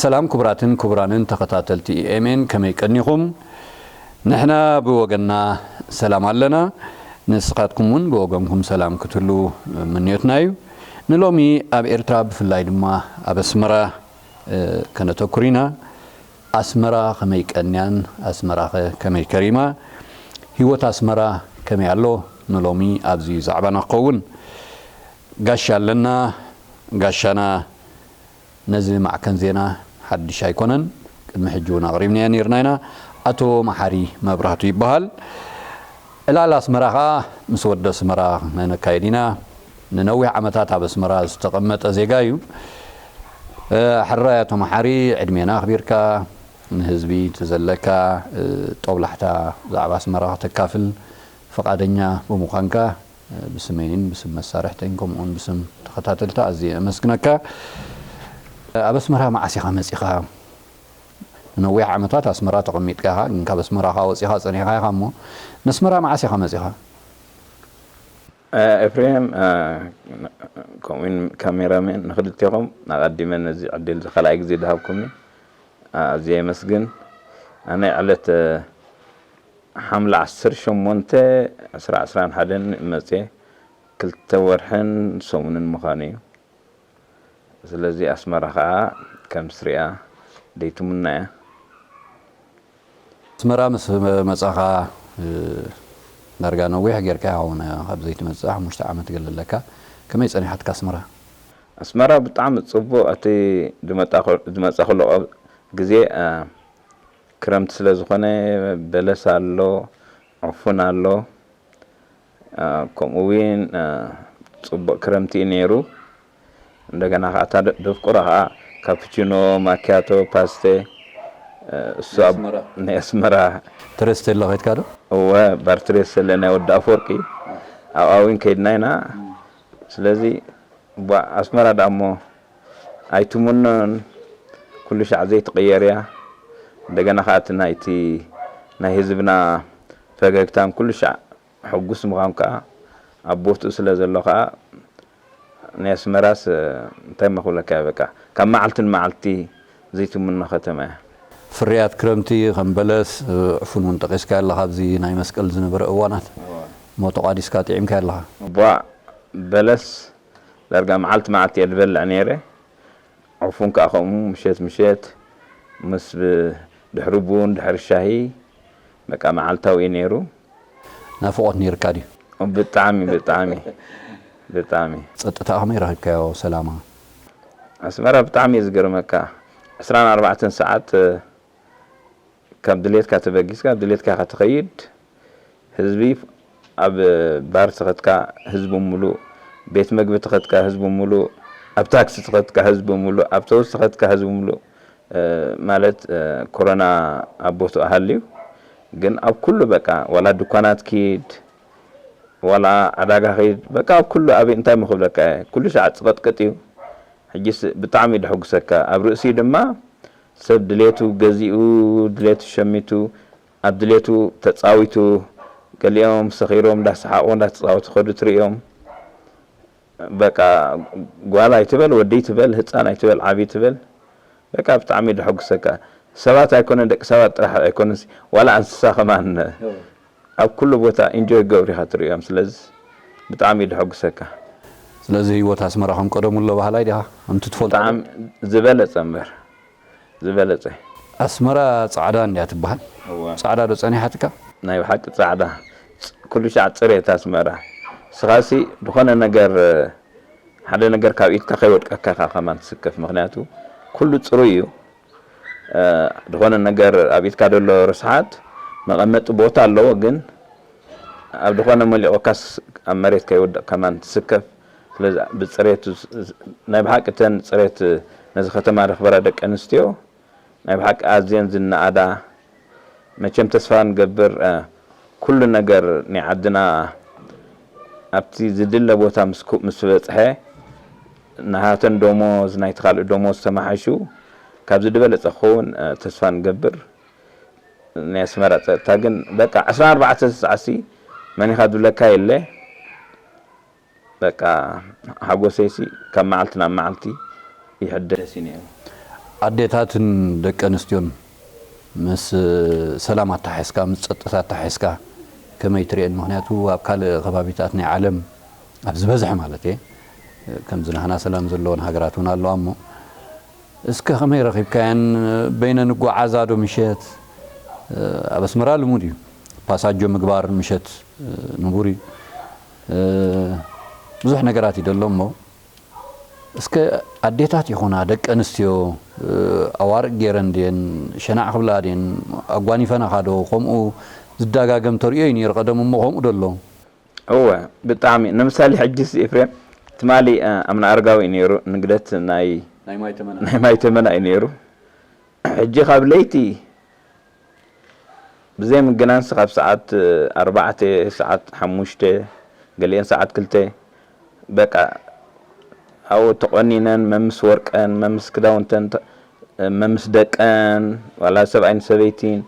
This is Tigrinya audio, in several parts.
ሰላም ክቡራትን ክቡራንን ተኸታተልቲ ኤምኤን፣ ከመይ ቀኒኹም? ንሕና ብወገንና ሰላም ኣለና። ንስኻትኩም እውን ብወገንኩም ሰላም ክትህሉ ምንዮትና እዩ። ንሎሚ ኣብ ኤርትራ፣ ብፍላይ ድማ ኣብ ኣስመራ፣ እ፣ ከነተኩር ኢና። ኣስመራ ከመይ ቀንያን፣ ኣስመራኸ ከመይ ከሪማ? ህይወት ኣስመራ ከመይ ኣሎ? ንሎሚ ኣብዚ ዛዕባና ክኸውን ጋሻ ኣለና። ጋሻና ነዚ ማዕከን ዜና ሓድሽ ኣይኮነን፣ ቅድሚ ሕጂ እውን ኣቕሪብናዮ ነይርና ኢና። ኣቶ መሓሪ መብራህቱ ይበሃል። ዕላል ኣስመራ ኸኣ ምስ ወዲ ኣስመራ ነነካይድ ኢና። ንነዊሕ ዓመታት ኣብ ኣስመራ ዝተቐመጠ ዜጋ እዩ። እ፣ ሕራይ ኣቶ መሓሪ፣ ዕድሜና ኣኽቢርካ ንህዝቢ እቲ ዘለካ፣ እ፣ ጦብላሕታ ብዛዕባ ኣስመራ ከተካፍል ፍቓደኛ ብምዃንካ፣ እ፣ ብስመይን ብስም መሳርሕተይን ከምኡውን ብስም ተኸታተልቲ ኣዝየ ኣመስግነካ። ኣብ ኣስመራ መዓስ ኢኻ መጺኻ? ንነዊሕ ዓመታት ኣስመራ ተቐሚጥካ ኢኻ፣ ግን ካብ ኣስመራ ከኣ ወጺኻ ጸኒሕካ ኢኻ እሞ፣ ንኣስመራ መዓስ ኢኻ መጺኻ? እ፣ ኤፍሬም፣ እ፣ ከምኡውን ካሜራሜን፣ ንኽልቴኹም ኣቐዲመ ነዚ ዕድል እዚ ካልኣይ ግዜ ዝሃብኩምኒ፣ እ፣ ኣዝየ የመስግን። ኣነ ዕለት፣ እ፣ ሓምለ ዓሰርተ ሸሞንተ፣ ዕስራ ዕስራን ሓደን መጽየ፣ ክልተ ወርሕን ሰሙንን ምዃኑ እዩ። ስለዚ ኣስመራ ኸኣ ከም ስሪኣ ደይትምኖ እያ። ኣስመራ ምስ መጻኻ፣ እ፣ ዳርጋ ነዊሕ ጌርካ ይኸውን፣ ካብ ዘይትመጽእ ሓሙሽተ ዓመት ገለ ኣለካ። ከመይ ጸኒሓትካ ኣስመራ? ኣስመራ ብጣዕሚ ጽቡቕ። እቲ ዝመጻኹ-፣ ዝመጻኹሉ ግዜ፣ እ፣ ክረምቲ ስለ ዝኾነ በለስ ኣሎ፣ ዕፉን ኣሎ። እ፣ ከምኡ እውን፣ እ፣ ጽቡቕ ክረምቲ እዩ ነይሩ። እንደገና ኸዓ እታ ደ-፣ ደፍቅሮ ኸዓ ካፑቺኖ፣ ማኪያቶ፣ ፓስቴ፣ እ፣ እሱ ናይ ኣብ-፣ ኣስመራ። ናይ ኣስመራ። ትሬስቴሎ ኸይድካ ዶ? እወ፣ ባር ትሬስቴሎ ናይ ወዲ ኣፈወርቂ። ኣብኣ እውን ከይድና ኢና። ስለዚ፣ ቧ-፣ ኣስመራ ደኣ እሞ ኣይትምኖን፣ ኩሉ ሻዕ ዘይትቕየር እያ። እንደገና ኸዓ እቲ ናይቲ ናይ ህዝብና ፈገግታን ኩሉ ሻዕ ሕጉስ ምዃን ከኣ ኣብ ቦትኡ ስለ ዘሎ ከኣ፣ ናይ ኣስመራስ፣ እ፣ እንታይ መኽብለካ እየ፣ በቃ፣ ካብ መዓልቲ ንመዓልቲ ዘይትምኖ ከተማ እያ። ፍርያት ክረምቲ ከም በለስ፣ እ፣ ዕፉን እውን ጠቒስካዮ ኣለኻ፣ ኣብዚ ናይ መስቀል ዝነበረ እዋናት። እዋ። እሞ ተቋዲስካ ጥዒምካዮ ኣለኻ። እዋ፣ በለስ ዳርጋ መዓልቲ መዓልቲ እየ ዝበልዕ ነይረ። ዕፉን ከኣ ከምኡ ምሸት ምሸት ምስ ብ-፣ ድሕሪ ቡን፣ ድሕሪ ሻሂ፣ በቃ መዓልታዊ እዩ ነይሩ። ናፍቖት ነይርካ ድዩ? ብጣዕሚ፣ ብጣዕሚ፣ ብጣዕሚ። ጸጥታ ከመይ ረኺብካዮ ሰላማ? ኣስመራ ብጣዕሚ እዩ ዝገርመካ። ዕስራን ኣርባዕተን ሰዓት፣ እ፣ ካብ ድሌትካ ተበጊስካ፣ ኣብ ድሌትካ ኢኻ ትኸይድ። ህዝቢ ኣብ ባር ተኸትካ ህዝቢ ምሉእ፣ ቤት መግቢ ተኸትካ ህዝቢ ምሉእ፣ ኣብ ታክሲ ተኸትካ ህዝቢ ምሉእ፣ ኣብ ኣውቶቡስ ተኸትካ ህዝቢ ምሉእ። እ፣ ማለት፣ እ፣ ኮሮና ኣብ ቦትኡ ሃልዩ፣ ግን ኣብ ኩሉ በቃ፣ ዋላ ድኳናት ኪድ፣ ዋላ ዕዳጋ ኺድ፣ በቃ ኣብ ኩሉ፣ ኣበይ እንታይ ምኽብለካ እየ፣ ኩሉ ሻዕ ጽቕጥቅጥ እዩ። ሕጂስ ብጣዕሚ እዩ ደሐጉሰካ። ኣብ ርእሲኡ ድማ ሰብ ድሌቱ ገዚኡ፣ ድሌቱ ሸሚቱ፣ ኣብ ድሌቱ ተጻዊቱ፣ ገሊኦም ሰኺሮም እንዳሰሓቑ እንዳተጻወቱ ኸዱ ትርእዮም። በቃ ጓል ኣይትበል፣ ወዲ ኣይትበል፣ ህጻን ኣይትበል፣ ዓቢ ኣይትበል፣ በቃ ብጣዕሚ ደሐጉሰካ። ሰባት ኣይኮነን፣ ደቂ ሰባት ጥራሕ ኣይኮነን፣ ዋላ እንስሳ ከማን እዎ። ኣብ ኩሉ ቦታ ኢንጆይ ክገብሩ ኢኻ ትርእዮም። ስለዚ ብጣዕሚ ደሐጉሰካ። ስለዚ ህይወት ኣስመራ ከም ቀደሙ ኣሎ በሃላይ ዲኻ? ከምቲ ትፈልጦ? ብጣዕሚ ዝበለጸ እምበር። ዝበለጸ። ኣስመራ ጻዕዳ እንድያ ትበሃል። እወ። ጻዕዳ ዶ ጸኒሓትካ? ናይ ብሓቂ ጻዕዳ። ጽ-፣ ኩሉ ሻዕ ጽሬት ኣስመራ። ስኻሲ ዝኾነ ነገር፣ ሓደ ነገር ካብ ኢድካ ከይወድቀካ ኢኻ ከማን ትስከፍ። ምኽንያቱ ኩሉ ጽሩይ እዩ። እ፣ ዝኾነ ነገር ኣብ ኢድካ ዘሎ ርስሓት መቐመጢ ቦታ ኣለዎ፣ ግን ኣብ ዝኾነ መሊቑካስ ኣብ መሬት ከይወድቕ ከማን ትስከፍ። ስለዚ ብጽሬቱ ስ-፣ ስ-፣ ናይ ብሓቂ እተን ጽሬት ነዚ ከተማ ዘኽብራ ደቂ ኣንስትዮ ናይ ብሓቂ ኣዝየን ዝነኣዳ። መቸም ተስፋ ንገብር፣ እ፣ ኩሉ ነገር ናይ ዓድና ኣብቲ ዝድለ ቦታ ምስ ኩ-፣ ምስ በጽሐ፣ ናሃተን ደሞዝ፣ ናይቲ ካልእ ደሞዝ ተማሓይሹ ካብዚ ዝበለጸ ክኸውን፣ እ፣ ተስፋ ንገብር። ናይ ኣስመራ ጸጥታ ግን በቃ ዕስራን ኣርባዕተን ሰዓትሲ መን ኢኻ ዝብለካ የለ። በቃ ሓጎሰይሲ ካብ መዓልቲ ናብ መዓልቲ ይሕደስ እዩ ነይሩ። ኣዴታትን ደቂ ኣንስትዮን ምስ ሰላም ኣተሓሒዝካ፣ ምስ ጸጥታ ኣተሓሒዝካ ከመይ ትርእየን? ምኽንያቱ ኣብ ካልእ ከባቢታት ናይ ዓለም ኣብ ዝበዝሐ ማለት እየ፣ ከምዚ ናህና ሰላም ዘለወን ሃገራት እውን ኣለዋ እሞ፣ እስከ ከመይ ረኺብካየን? በይነን ይጓዓዛ ዶ ምሸት? ኣብ ኣስመራ ልሙድ እዩ፣ ፓሳጆ ምግባር ምሸት ንቡር እዩ። ብዙሕ ነገራት እዩ ደሎ እሞ፣ እስከ ኣዴታት ይኹና ደቂ ኣንስትዮ ኣዋርቅ ገይረን ድየን ሸናዕ ክብላ ድየን? ኣጓኒፈናኻ ዶ? ከምኡ ዝዳጋገም ተርእዮ እዩ ነይሩ ቀደም እሞ ከምኡ ደሎ? እወ፣ ብጣዕሚ። ንምሳሌ ሕጂስ ኤፍሬም፣ ትማሊ ኣብ ንኣረጋዊ እዩ ነይሩ፣ ንግደት ናይ ናይ ማይ ተመና ናይ ማይ ተመና እዩ ነይሩ። ሕጂ ካብ ለይቲ ብዘይ ምግናንስ ካብ ሰዓት ኣርባዕተ፣ ሰዓት ሓሙሽተ፣ ገሊኤን ሰዓት ክልተ፣ በቃ ኣብኡ ተቆኒነን፣ መምስ ወርቀን፣ መምስ ክዳውንተን፣ መምስ ደቀን፣ ዋላ ሰብኣይን ሰበይቲን፣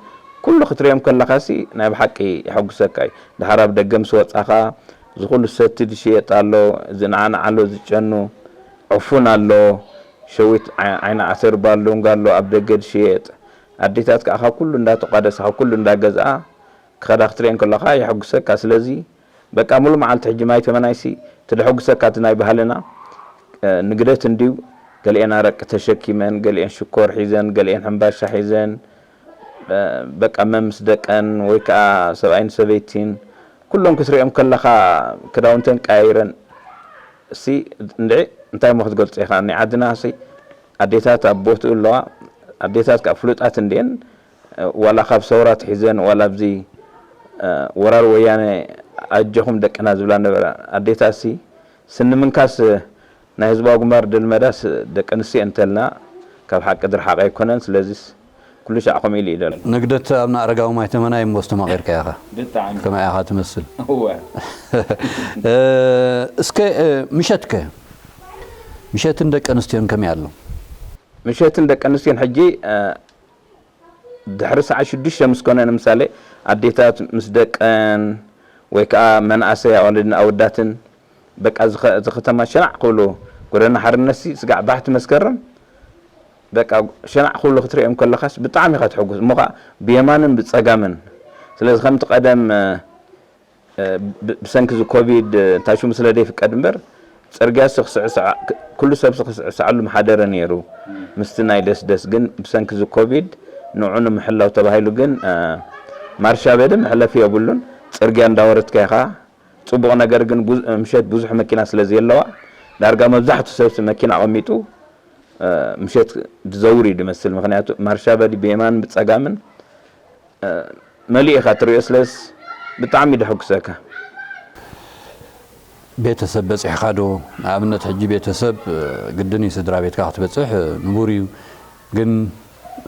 ኩሉ ክትሪኦም ከለኻሲ ናይ ብሓቂ የሐጉሰካ እዩ። ድሓር ኣብ ደገ ምስ ወጻኻ፣ እዚ ኩሉ ሰቲ ዝሽየጥ ኣሎ፣ እዚ ነዓነዓ ኣሎ፣ ዝጨኑ ዕፉን ኣሎ፣ ሸዊት ዓይ-፣ ዓይኒ ዓተር ባሎንጋ ኣሎ ኣብ ደገ ዝሽየጥ። ኣዴታት ከኣ ካብ ኩሉ እንዳተቋደሳ፣ ካብ ኩሉ እንዳገዝኣ ክኸዳ ክትሪኤን ከለኻ የሐጉሰካ። ስለዚ በቃ ሙሉ መዓልቲ ሕጂ ማይ ተመናይሲ እቲ ደሐጉሰካ እቲ ናይ ባህልና፣ እ፣ ንግደት እንድዩ፣ ገሊኤን ኣረቂ ተሸኪመን፣ ገሊኤን ሽኮር ሒዘን፣ ገሊኤን ሕምባሻ ሒዘን፣ እ፣ በቃ መምስ ደቀን ወይ ከኣ ሰብኣይን ሰበይቲን ኩሎም ክትሪኦም ከለኻ ክዳውንተን ቀያይረን እሲ እንድዒ እንታይ እሞ ክትገልጾ ኢኻ? ናይ ዓድና እሲ ኣዴታት ኣብ ቦትኡ ኣለዋ። ኣዴታት ከኣ ፍሉጣት እንድየን፣ ዋላ ካብ ሰውራ ትሒዘን፣ ዋላ ኣብዚ፣ እ፣ ወራር ወያነ ኣጀኹም ደቅና ዝብላ ነበራ። ኣዴታትሲ ስኒ ምንካስ ናይ ህዝባዊ ግንባር ድልመዳስ ደቂ ኣንስትዮ እንተልና ካብ ሓቂ ዝረሓቐ ኣይኮነን። ስለዚስ ኩሉ ሻዕ ከምኡ ኢሉ እዩ ዘሎ። ንግደት ኣብ ንኣረጋዊ ማይ ተመናይ እሞ ዝተማቒርካያ ኢኻ። ብጣዕሚ። ከመይ ኢኻ ትመስል? እወ። እ፣ እስከ፣ እ፣ ምሸትከ? ምሸትን ደቂ ኣንስትዮን ከመይ ኣሎ? ምሸትን ደቂ ኣንስትዮን ሕጂ፣ እ፣ ድሕሪ ሰዓት ሽዱሽተ ምስ ኮነ፣ ንምሳሌ፣ ኣዴታት ምስ ደቀን ወይ ከኣ መናእሰይ ኣዋልድን ኣወዳትን፣ በቃ፣ እዚ ኸ-፣ እዚ ከተማ ሸናዕ ክብሉ፣ ጎደና ሓርነትሲ ስጋዕ ባሕቲ መስከረም፣ በቃ፣ ሸናዕ ክብሉ ክትሪኦም ከለኻስ ብጣዕሚ ኢኻ ትሕጉስ። እሞ ኸኣ ብየማንን ብጸጋምን። ስለዚ ከምቲ ቀደም፣ እ፣ እ፣ ብ-፣ ብሰንኪ እዚ ኮቪድ፣ እ፣ እንታይ ሽሙ ስለ ዘይፍቀድ እምበር፣ ጽርግያሲ ክስዕስዕ፣ ክ-፣ ኩሉ ሰብሲ ክስዕስዓሉ ምሓደረ ነይሩ። ምስቲ ናይ ደስደስ ግን ብሰንኪ እዚ ኮቪድ ንዑ ንምሕላው ተባሂሉ ግን፣ እ፣ ማርሻበዲ መሕለፊ የብሉን። ጽርግያ እንዳወረድካ ኢኻ። ጽቡቕ ነገር ግን ብዙ-፣ ምሸት ብዙሕ መኪና ስለ ዘየለዋ፣ ዳርጋ መብዛሕቱ ሰብሲ መኪና ኣቐሚጡ፣ እ፣ ምሸት ዝዘውር እዩ ዝመስል። ምኽንያቱ ማርሻበዲ ብየማን ብጸጋምን፣ እ፣ መሊኡ ኢኻ ትሪኦ፣ ስለስ ብጣዕሚ ደሐጉሰካ። ቤተሰብ በጺሕካ ዶ? ንኣብነት ሕጂ ቤተሰብ፣ እ፣ ግድን እዩ ስድራ ቤትካ ክትበጽሕ፣ እ፣ ንቡር እዩ። ግን፣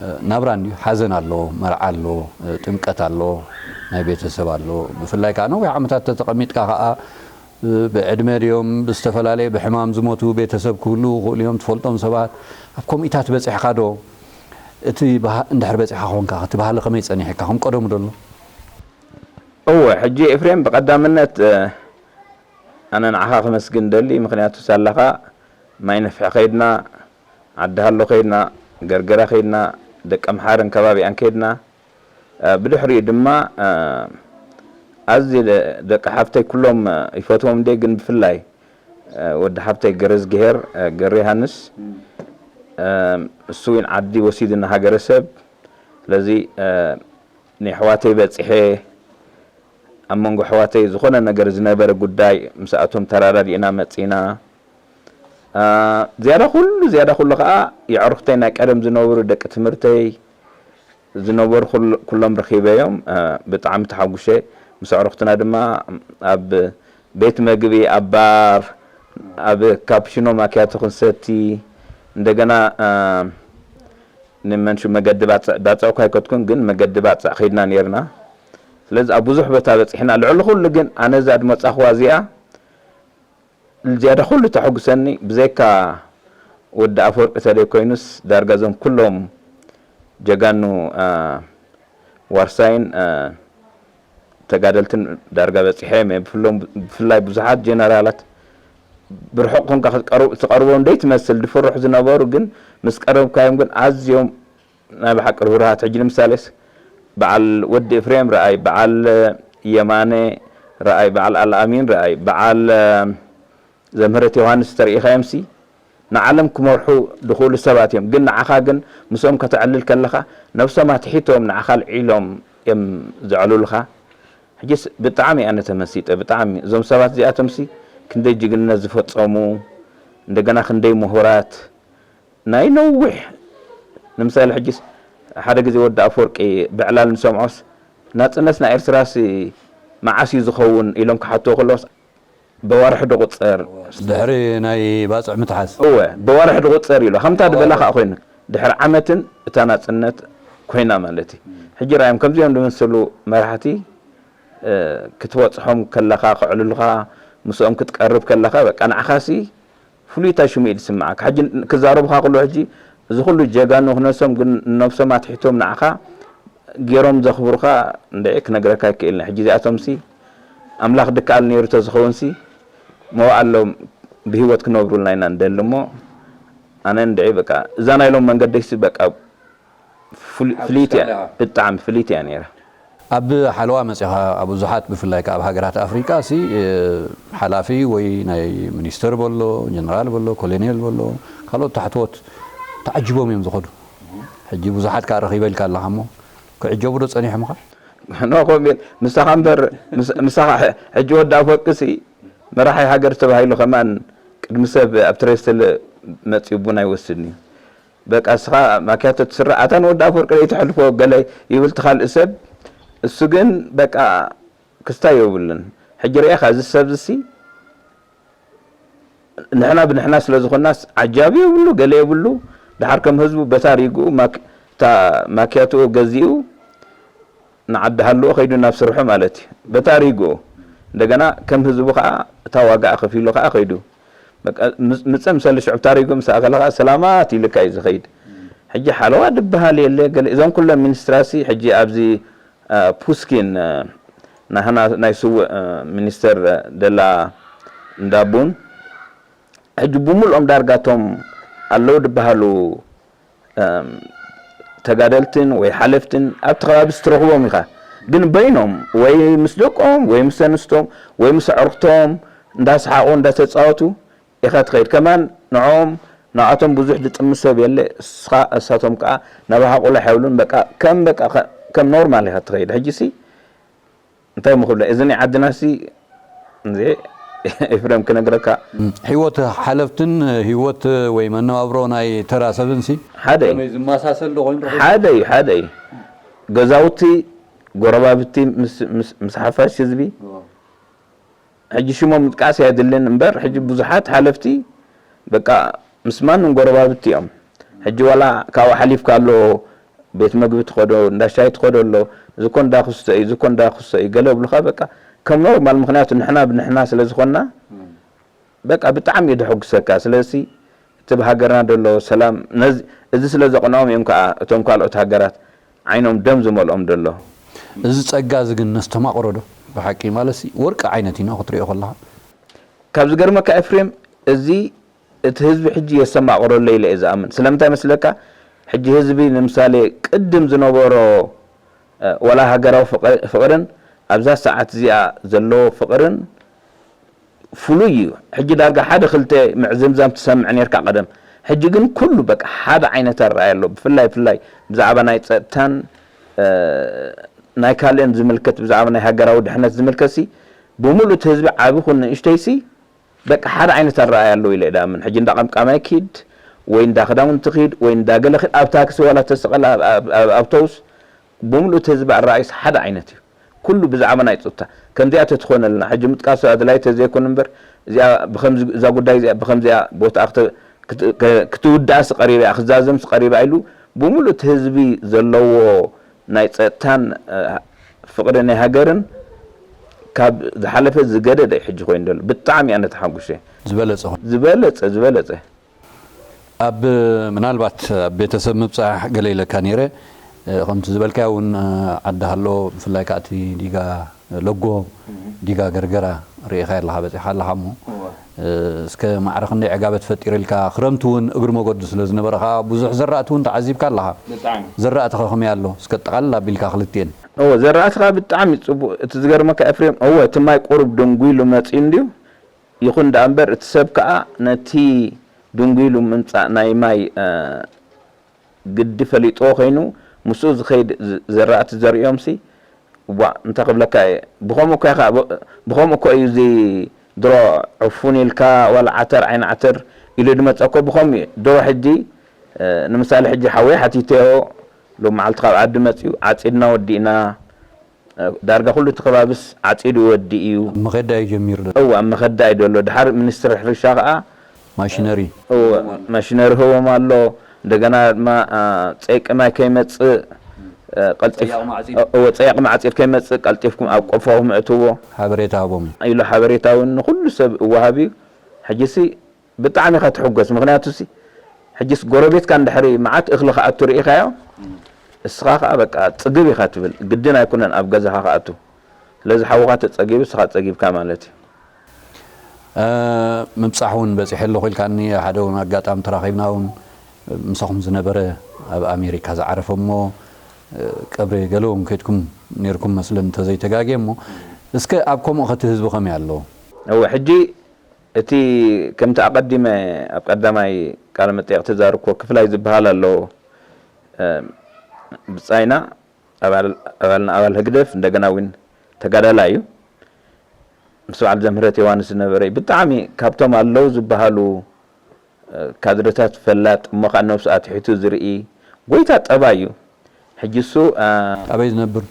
እ፣ ናብራ እንድዩ፣ ሓዘን ኣሎ፣ መርዓ ኣሎ፣ እ፣ ጥምቀት ኣሎ፣ ናይ ቤተሰብ ኣሎ። ብፍላይ ከኣ ነዊሕ ዓመታት ተተቐሚጥካ ከኣ፣ እ፣ ብዕድመ ድዮም ብዝተፈላለየ ብሕማም ዝሞቱ ቤተሰብ ክህልዉ ይኽእሉ እዮም፣ ትፈልጦም ሰባት። ኣብ ከምኡታት በጺሕካ ዶ? እቲ ባህ-፣ እንድሕር በጺሕካ ኮንካ፣ እቲ ባህሊ ከመይ ጸኒሕካ? ከም ቀደሙ ዶ ኣሎ? እወ፣ ሕጂ ኤፍሬም፣ ብቐዳምነት፣ እ፣ ኣነ ንዓኻ ከመስግን ደሊ፣ ምኽንያቱ ሳላኻ ማይ ነፍሒ ከይድና፣ ዓዲ ሃሎ ከይድና፣ ገርገራ ከይድና፣ ደቀምሓርን ከባቢኣን ከይድና፣ እ፣ ብድሕሪኡ ድማ፣ እ፣ ኣዝየ ደ-፣ ደቂ ሓፍተይ ኩሎም፣ እ፣ ይፈትዎም እንዴ፣ ግን ብፍላይ፣ እ፣ ወዲ ሓፍተይ ገረዝግሄር፣ እ፣ ገረ ዮሃንስ፣ እ፣ እሱ እውን ዓዲ ወሲዱና ሃገረሰብ። ስለዚ፣ እ፣ ንኣሕዋተይ በጺሐ፣ ኣብ መንጎ ኣሕዋተይ ዝኾነ ነገር ዝነበረ ጉዳይ ምስኣቶም ተራዳዲእና መጺና። አ፣ ዝያዳ ኩሉ፣ ዝያዳ ኩሉ ከኣ የዕሩኽተይ ናይ ቀደም ዝነበሩ ደቂ ትምህርተይ ዝነበሩ ኩል-፣ ኩሎም ረኺበዮም። አ፣ ብጣዕሚ ተሓጉሸ። ምስ ኣዕሩኽትና ድማ ኣብ ቤት መግቢ፣ ኣብ ባር፣ ኣብ ካፕሽኖ ማኪያቶ ክንሰቲ፣ እንደገና፣ አ፣ ንመንሹ መገዲ ባጽዕ፣ ባጽዕ እኳ ኣይከድኩን፣ ግን መገዲ ባጽዕ ከይድና ኔርና። ስለዚ ኣብ ብዙሕ ቦታ በጺሕና። ልዕሊ ኩሉ ግን ኣነ እዛ ድመጻኽዋ እዚኣ ዝያዳ ኩሉ ተሐጉሰኒ፣ ብዘይካ ወዲ ኣፈወርቂ ተደይ ኮይኑስ፣ ዳርጋ እዞም ኩሎም ጀጋኑ፣ አ፣ ዋርሳይን፣ አ፣ ተጋደልትን ዳርጋ በጺሐ እየ። ብፍሎም-፣ ብፍላይ ብዙሓት ጀነራላት ብርሑቕ ኮንካ ክትቀርብ- ትቐርቦም ደይ ትመስል ድፍርሑ ዝነበሩ፣ ግን ምስ ቀረብካዮም ግን ኣዝዮም ናይ ብሓቂ ርህሩሃት። ሕጂ ንምሳሌስ በዓል ወዲ ኤፍሬም ረኣይ፣ በዓል የማነ ረኣይ፣ በዓል ኣልኣሚን ረኣይ፣ በዓል ዘምህረት ዮሃንስ ተርእኻዮምሲ ንዓለም ክመርሑ ድኽእሉ ሰባት እዮም። ግን ንዓኻ ግን ምስኦም ከተዕልል ከለኻ ነብሶም ኣትሒቶም ንዓኻ ኣልዒሎም እዮም ዘዕልሉኻ። ሕጂስ ብጣዕሚ ኣነ ተመሲጠ፣ ብጣዕሚ። እዞም ሰባት እዚኣቶምሲ ክንደይ ጅግንነት ዝፈጸሙ፣ እንደገና ክንደይ ምሁራት፣ ናይ ነዊሕ፣ ንምሳሌ ሕጂስ ሓደ ግዜ ወዲ ኣፈወርቂ ብዕላል ንሰምዖስ፣ "ናጽነት ናይ ኤርትራሲ መዓስ እዩ ዝኸውን?" ኢሎም ክሓትዎ ከለውስ፣ "በዋርሒ ድቑጸር፣ ድሕሪ ናይ ባጽዕ ምትሓዝ። እወ፣ በዋርሒ ድቑጸር" ኢሉ። ከምታ ዝበላ ከዓ ኮይኑ፣ ድሕሪ ዓመትን እታ ናጽነት ኮይና ማለት እዩ። ሕጂ ራእዮም ከምዚኦም ዝመሰሉ መራሕቲ፣ እ፣ ክትበጽሖም ከለኻ፣ ክዕልሉኻ፣ ምስኦም ክትቀርብ ከለኻ፣ በቃ ንዓኻሲ ፍሉይ ሽሙ እዩ ዝስምዓካ። ሕጂ ክዛረቡኻ ከለዉ፣ ሕጂ እዚ ኩሉ ጀጋኑ ክነሶም፣ ግን ነብሶም ኣትሒቶም ንዓኻ ገይሮም ዘኽብሩኻ፣ እንድዒ ክነግረካ ኣይክእልን። ሕጂ እዚኣቶምሲ ኣምላኽ ድከኣል ነይሩ ተዝኸውንሲ፣ መዋእሎም ብህይወት ክነብሩልና ኢና ንደሊ እሞ፣ ኣነ እንድዒ በቃ እዛ ናይ ሎም መንገደይሲ በቃ ፍል- ፍልይቲ እያ፣ ብጣዕሚ ፍልይቲ እያ ነይራ። ኣብ ሓለዋ መጺኻ፣ ኣብ ብዙሓት ብፍላይ ከኣ ኣብ ሃገራት ኣፍሪቃ ሲ፣ እ፣ ሓላፊ ወይ ናይ ሚኒስተር በሎ፣ ጀነራል በሎ፣ ኮሎኔል በሎ፣ ካልኦት ታሕተዎት ተዓጂቦም እዮም ዝኸዱ። ሕጂ ብዙሓት ከኣ ረኺበ ኢልካ ኣለኻ እሞ፣ ክዕጀቡ ዶ ጸኒሖምኻ? ኖ፣ ከምኡ ኢል-፣ ምሳኻ እምበር፣ ምስ-፣ ምሳኻ ሕ-፣ ሕጂ ወዲ ኣፈወርቂ ሲ መራሒ ሃገር ተባሂሉ ከማን ቅድሚ ሰብ ኣብ ትሬስትል መጺኡ ቡን ኣይወስድን እዩ። በቃ እስኻ ማክያቶ ትስራሕ፣ ኣታ ንወዲ ኣፈወርቂ ደይ ተሕልፎ ገለ ይብል እቲ ካልእ ሰብ። እሱ ግን በቃ ክስታይ የብሉን። ሕጂ ርኢኻ እዚ ሰብ እዚ ንሕና ብንሕና ስለ ዝኾንናስ ዓጃቢ የብሉ፣ ገለ የብሉ። ድሓር ከም ህዝቡ በታ ሪጉኡ ማክ-፣ እታ ማክያትኡ ገዚኡ ንዓዲ ሃልዎ ከይዱ ናብ ስርሑ ማለት እዩ። በታ ሪጉኡ እንደገና ከም ህዝቡ ከኣ እታ ዋጋኣ ከፊሉ ከኣ ከይዱ። በቃ ምጽ-፣ ምጸ ምሰሊ ሽዑ እታ ሪጉኡ ምስ ኣኸለ ከኣ ሰላማት ኢልካ እዩ ዝኸይድ። ሕጂ ሓለዋ ድበሃል የለ፣ ገለ እዞም ኩሎም ሚኒስትራሲ ሕጂ ኣብዚ፣ አ፣ ፑስኪን፣ አ፣ ናህና ናይ ስውእ፣ አ፣ ሚኒስተር፣ አ፣ ደላ እንዳቡን ሕጂ ብምልኦም ዳርጋ እቶም ኣለዉ ድበሃሉ፣ እም፣ ተጋደልትን ወይ ሓለፍትን ኣብቲ ከባቢ ስትረኽቦም ኢኻ። ግን በይኖም ወይ ምስ ደቆም ወይ ምስ ኣንስቶም ወይ ምስ ኣዕሩኽቶም እንዳሰሓቑ እንዳተጻወቱ ኢኻ ትኸይድ። ከማን ንዕኦም፣ ንኣቶም ብዙሕ ዝጥምት ሰብ የለ። እስኻ፣ እሳቶም ከኣ ናባኻ ቁልሕ ኣይብሉን። በቃ ከም፣ በቃ ከ-፣ ከም ኖርማል ኢኻ ትኸይድ። ሕጂሲ እንታይ እሞ ክብለ፣ እዚ ናይ ዓድናሲ፣ እዚ ኤፍሬም ክነግረካ። ህይወት ሓለፍትን ህይወት ወይ መነባብሮ ናይ ተራ ሰብንሲ ሓደ እዩ። ከመይ ዝመሳሰል ዶ ኮይኑ ረኺብካ? ሓደ እዩ፣ ሓደ እዩ። ገዛውቲ፣ ጎረባብቲ ምስ፣ ምስ፣ ምስ ሓፋሽ ህዝቢ፣ እዎ። ሕጂ ሽሞም ምጥቃስ ኣየድልን እምበር፣ ሕጂ ብዙሓት ሓለፍቲ በቃ ምስ ማንም ጎረባብቲ እዮም። ሕጂ ዋላ ካብኡ ሓሊፍካ ኣሎ፣ ቤት መግቢ ትኸዶ፣ እንዳ ሻሂ ትኸዶ ኣሎ፣ እዚ እኮ እንዳ ክስቶ እዩ፣ እዚ እኮ እንዳ ክስቶ እዩ፣ ገለ ይብሉኻ በቃ ከም ኖርማል፣ ምኽንያቱ ንሕና ብንሕና ስለ ዝኾንና፣ በቃ ብጣዕሚ እዩ ደሐጉሰካ። ስለዚ እቲ ብሃገርና ዘሎ ሰላም፣ ነዚ፣ እዚ ስለ ዘቕንኦም እዮም ከኣ እቶም ካልኦት ሃገራት ዓይኖም ደም ዝመልኦም ዘሎ። እዚ ጸጋ እዚ ግን ነስተማቕሮ ዶ? ብሓቂ ማለትሲ ወርቂ ዓይነት እዩ ክትሪኦ ከለኻ። ካብ ዝገርመካ ኤፍሬም፣ እዚ እቲ ህዝቢ ሕጂ የስተማቕሮ ኣሎ ኢለ እየ ዝኣምን። ስለምንታይ መስለካ? ሕጂ ህዝቢ ንምሳሌ ቅድም ዝነበሮ፣ እ፣ ዋላ ሃገራዊ ፍቕ-፣ ፍቕርን ኣብዛ ሰዓት እዚኣ ዘለዎ ፍቕርን ፍሉይ እዩ። ሕጂ ዳርጋ ሓደ ክልተ ምዕዝምዛም ትሰምዕ ኔርካ ቀደም። ሕጂ ግን ኩሉ በቃ ሓደ ዓይነት ኣረኣእያ ኣሎ። ብፍላይ፣ ብፍላይ ብዛዕባ ናይ ጸጥታን፣ እ፣ ናይ ካልእን ዝምልከት፣ ብዛዕባ ናይ ሃገራዊ ድሕነት ዝምልከትሲ፣ ብምሉእ እቲ ህዝቢ ዓቢ ኩን ንእሽተይሲ፣ በቃ ሓደ ዓይነት ኣረኣእያ ኣለዎ ኢለ እየ ድኣምን። ሕጂ እንዳ ቀምቃማይ ኪድ፣ ወይ እንዳ ክዳውንቲ ኪድ፣ ወይ እንዳ ገለ ኪድ፣ ኣብ ታክሲ ዋላ ተሰቐል፣ ኣብ፣ ኣብ፣ ኣብ ኣውቶቡስ፣ ብምሉእ እቲ ህዝቢ ኣረኣእይስ ሓደ ዓይነት እዩ። ኩሉ ብዛዕባ ናይ ጸጥታ። ከምዚኣ ተትኾነልና፣ ሕጂ ምጥቃሱ ኣድላይ ተዘይኮነ እምበር፣ እዚኣ ብኸምዚ፣ እዛ ጉዳይ እዚኣ ብኸምዚኣ ቦታኣ ክተ-፣ ክት-፣ ከ-፣ ክትውዳእስ ቀሪባ እያ፣ ክዛዘምስ ቀሪባ ኢሉ፣ ብምሉእ እቲ ህዝቢ ዘለዎ ናይ ጸጥታን፣ እ፣ ፍቕሪ ናይ ሃገርን ካብ ዝሓለፈ ዝገደደ እዩ ሕጂ ኮይኑ ዘሎ። ብጣዕሚ እየ ኣነ ተሓጒሰ። ዝበለጸ ኾነ። ዝበለጸ፣ ዝበለጸ። ኣብ፣ ምናልባት ኣብ ቤተሰብ ምብጻሕ ገለ ኢለካ ነይረ፣ እ፣ ከምቲ ዝበልካዮ እውን፣ እ፣ ዓዲ ሃሎ፣ ብፍላይ ከኣ እቲ ዲጋ ለጎ፣ እም። ዲጋ ገርገራ ርኢኻዮ ኣለኻ፣ በጺሕካ ኣለኻ እሞ፣ እወ። እስከ ማዕረ ክንደይ ዕጋበት ፈጢርልካ፣ ክረምቲ እውን እግሪ መገዱ ስለ ዝነበረ ከዓ ብዙሕ ዘራእቲ እውን ተዓዚብካ ኣለኻ። ብጣዕሚ ዘራእትኸ ከመይ ኣሎ? እስከ ጠቓልል ኣቢልካ ክልቲኤን። እዎ፣ ዘራእትኻ ብጣዕሚ ጽቡቕ። እቲ ዝገርመካ ኤፍሬም፣ እዎ፣ እቲ ማይ ቁሩብ ድንጉ ኢሉ መጺኡ እንድዩ። ይኹን ደኣ እምበር እቲ ሰብ ከኣ ነቲ ድንጉ ኢሉ ምምጻእ ናይ ማይ፣ እ፣ ግዲ ፈሊጥዎ ኮይኑ ምስኡ ዝኸይድ ዝ-፣ ዘራእቲ ዘርእዮምሲ፣ ዋእ፣ እንታይ ክብለካ እየ፣ ብኸምኡ እኮ ኢኻ፣ ብ-፣ ብኸምኡ እኮ እዩ እዚ ድሮ ዕፉን ኢልካ ዋላ ዓተር ዓይኒ ዓተር ኢሉ ድመጸ እኮ ብኸምኡ እዩ። ድሮ ሕጂ፣ እ፣ ንምሳሌ ሕጂ ሓወይ ሓቲተዮ፣ ሎም መዓልቲ ካብ ዓዲ መጺኡ፣ ዓጺድና ወዲእና፣ እ፣ ዳርጋ ኩሉ እቲ ከባብስ ዓጺዱ ወዲ እዩ። መኸዳ እዩ ጀሚሩ ዶ? እዋ፣ ኣብ መኸዳ እዩ ዘሎ። ድሓር ሚኒስትሪ ሕርሻ ከኣ ማሽነሪ እወ፣ ማሽነሪ ህቦም ኣሎ። እንደገና ድማ፣ አ፣ ጸይቂ ማይ ከይመጽእ፣ እ፣ ቀልጢፍ-፣ ጸያቕ ማዕጺድ። እወ፣ ጸያቕ ማዕጺድ ከይመጽእ ቀልጢፍኩም ኣብ ቆፎኹም እእትዎ ሓበሬታ ሃቦም። ኢሉ ሓበሬታ እውን ንኹሉ ሰብ እወሃብ እዩ። ሕጂሲ ብጣዕሚ ኢኻ ትሕጎስ። ምኽንያቱሲ ሕጂስ ጎረቤትካ እንድሕሪ መዓት እኽሊ ክኣቱ ርኢኻዮ፣ እስኻ ኸኣ በቃ ጽግብ ኢኻ ትብል። ግድን ኣይኮነን ኣብ ገዛኻ ክኣቱ። ስለዚ ሓውኻ ተጸጊቡ፣ እስኻ ጸጊብካ ማለት እዩ። እ፣ ምብጻሕ እውን በጺሐ ኣለኹ ኢልካኒ። ሓደ እውን ኣጋጣሚ ተራኺብና እውን ምሳኹም ዝነበረ ኣብ ኣሜሪካ ዝዓረፈ እሞ፣ እ፣ ቀብሪ ገለ እውን ከይድኩም ነይርኩም መስለኒ እንተዘይተጋግየ እሞ፣ እስከ ኣብ ከምኡ ኸቲ ህዝቢ ከመይ ኣሎ? እወ፣ ሕጂ እቲ ከምቲ ኣቐዲመ ኣብ ቀዳማይ ቃለ መጠይቕ ተዛርብኩዎ ክፍላይ ዝበሃል ኣሎ። እ፣ ብጻይና ኣባል-፣ ኣባልና ኣባል ህግደፍ እንደገና እውን ተጋዳላይ እዩ። ምስ በዓል ዘምህረት ዮሃንስ ዝነበረ እዩ። ብጣዕሚ ካብቶም ኣለዉ ዝበሃሉ፣ እ፣ ካድረታት ፈላጥ እሞ ኸዓ ነብሱ ኣትሒቱ ዝርኢ ጎይታ ጠባይ እዩ። ሕጂ እሱ፣ እ፣ ኣበይ ዝነብር?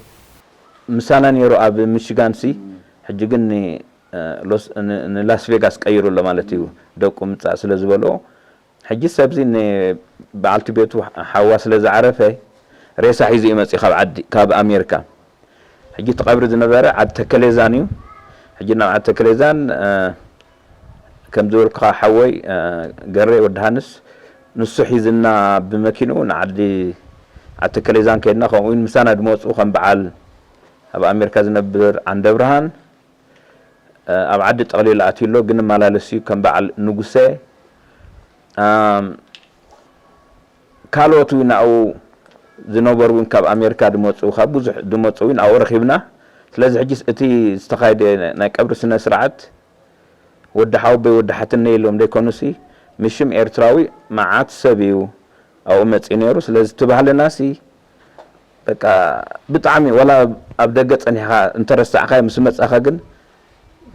ምሳና ነይሩ ኣብ ሚሽጋን ሲ፣ ሕጂ ግን ን-፣ እ፣ ሎስ-፣ ን-፣ ንላስ ቬጋስ ቀይሩ ኣሎ ማለት እዩ። ደቁ ምጻእ ስለ ዝበልዎ፣ ሕጂ ሰብዚ ንበዓልቲ ቤቱ ሓዋ ስለ ዝዓረፈ ሬሳ ሒዙ እዩ መጺኡ ካብ ዓዲ፣ ካብ ኣሜሪካ። ሕጂ እቲ ቀብሪ ዝነበረ ዓዲ ተከሌዛን እዩ። ሕጂ ናብ ዓዲ ተከሌዛን፣ እ፣ ከም ዝበልኩኻ ሓወይ፣ እ፣ ገሬ ወዲ ሃንስ ንሱ ሒዝና ብመኪንኡ ንዓዲ ዓዲ ተከሌዛን ከይድና፣ ከምኡ እውን ምሳና ድመጹ ከም በዓል ኣብ ኣሜሪካ ዝነብር ዓንደብርሃን፣ እ፣ ኣብ ዓዲ ጠቕሊሉ ኣትዩ ኣሎ፣ ግን እመላለስ እዩ ከም በዓል ንጉሰ። ኣም፣ ካልኦት እውን ኣብኡ ዝነበሩ እውን ካብ ኣሜሪካ ድመጹ፣ ካብ ብዙሕ ድመጹ እውን ኣብኡ ረኺብና። ስለዚ ሕጂስ እቲ ዝተኻየደ ናይ ቀብሪ ስነ ስርዓት ወዲ ሓወቦይ ወዲ ሓትነይ ኢሎም ደይኮኑሲ፣ ምሽም ኤርትራዊ መዓት ሰብ እዩ ኣብኡ መጺኡ ነይሩ። ስለዚ እቲ ባህልናሲ በቃ ብጣዕሚ ዋላ ኣብ ደገ ጸኒሕካ እንተረሳዕካዮ ምስ መጻኻ ግን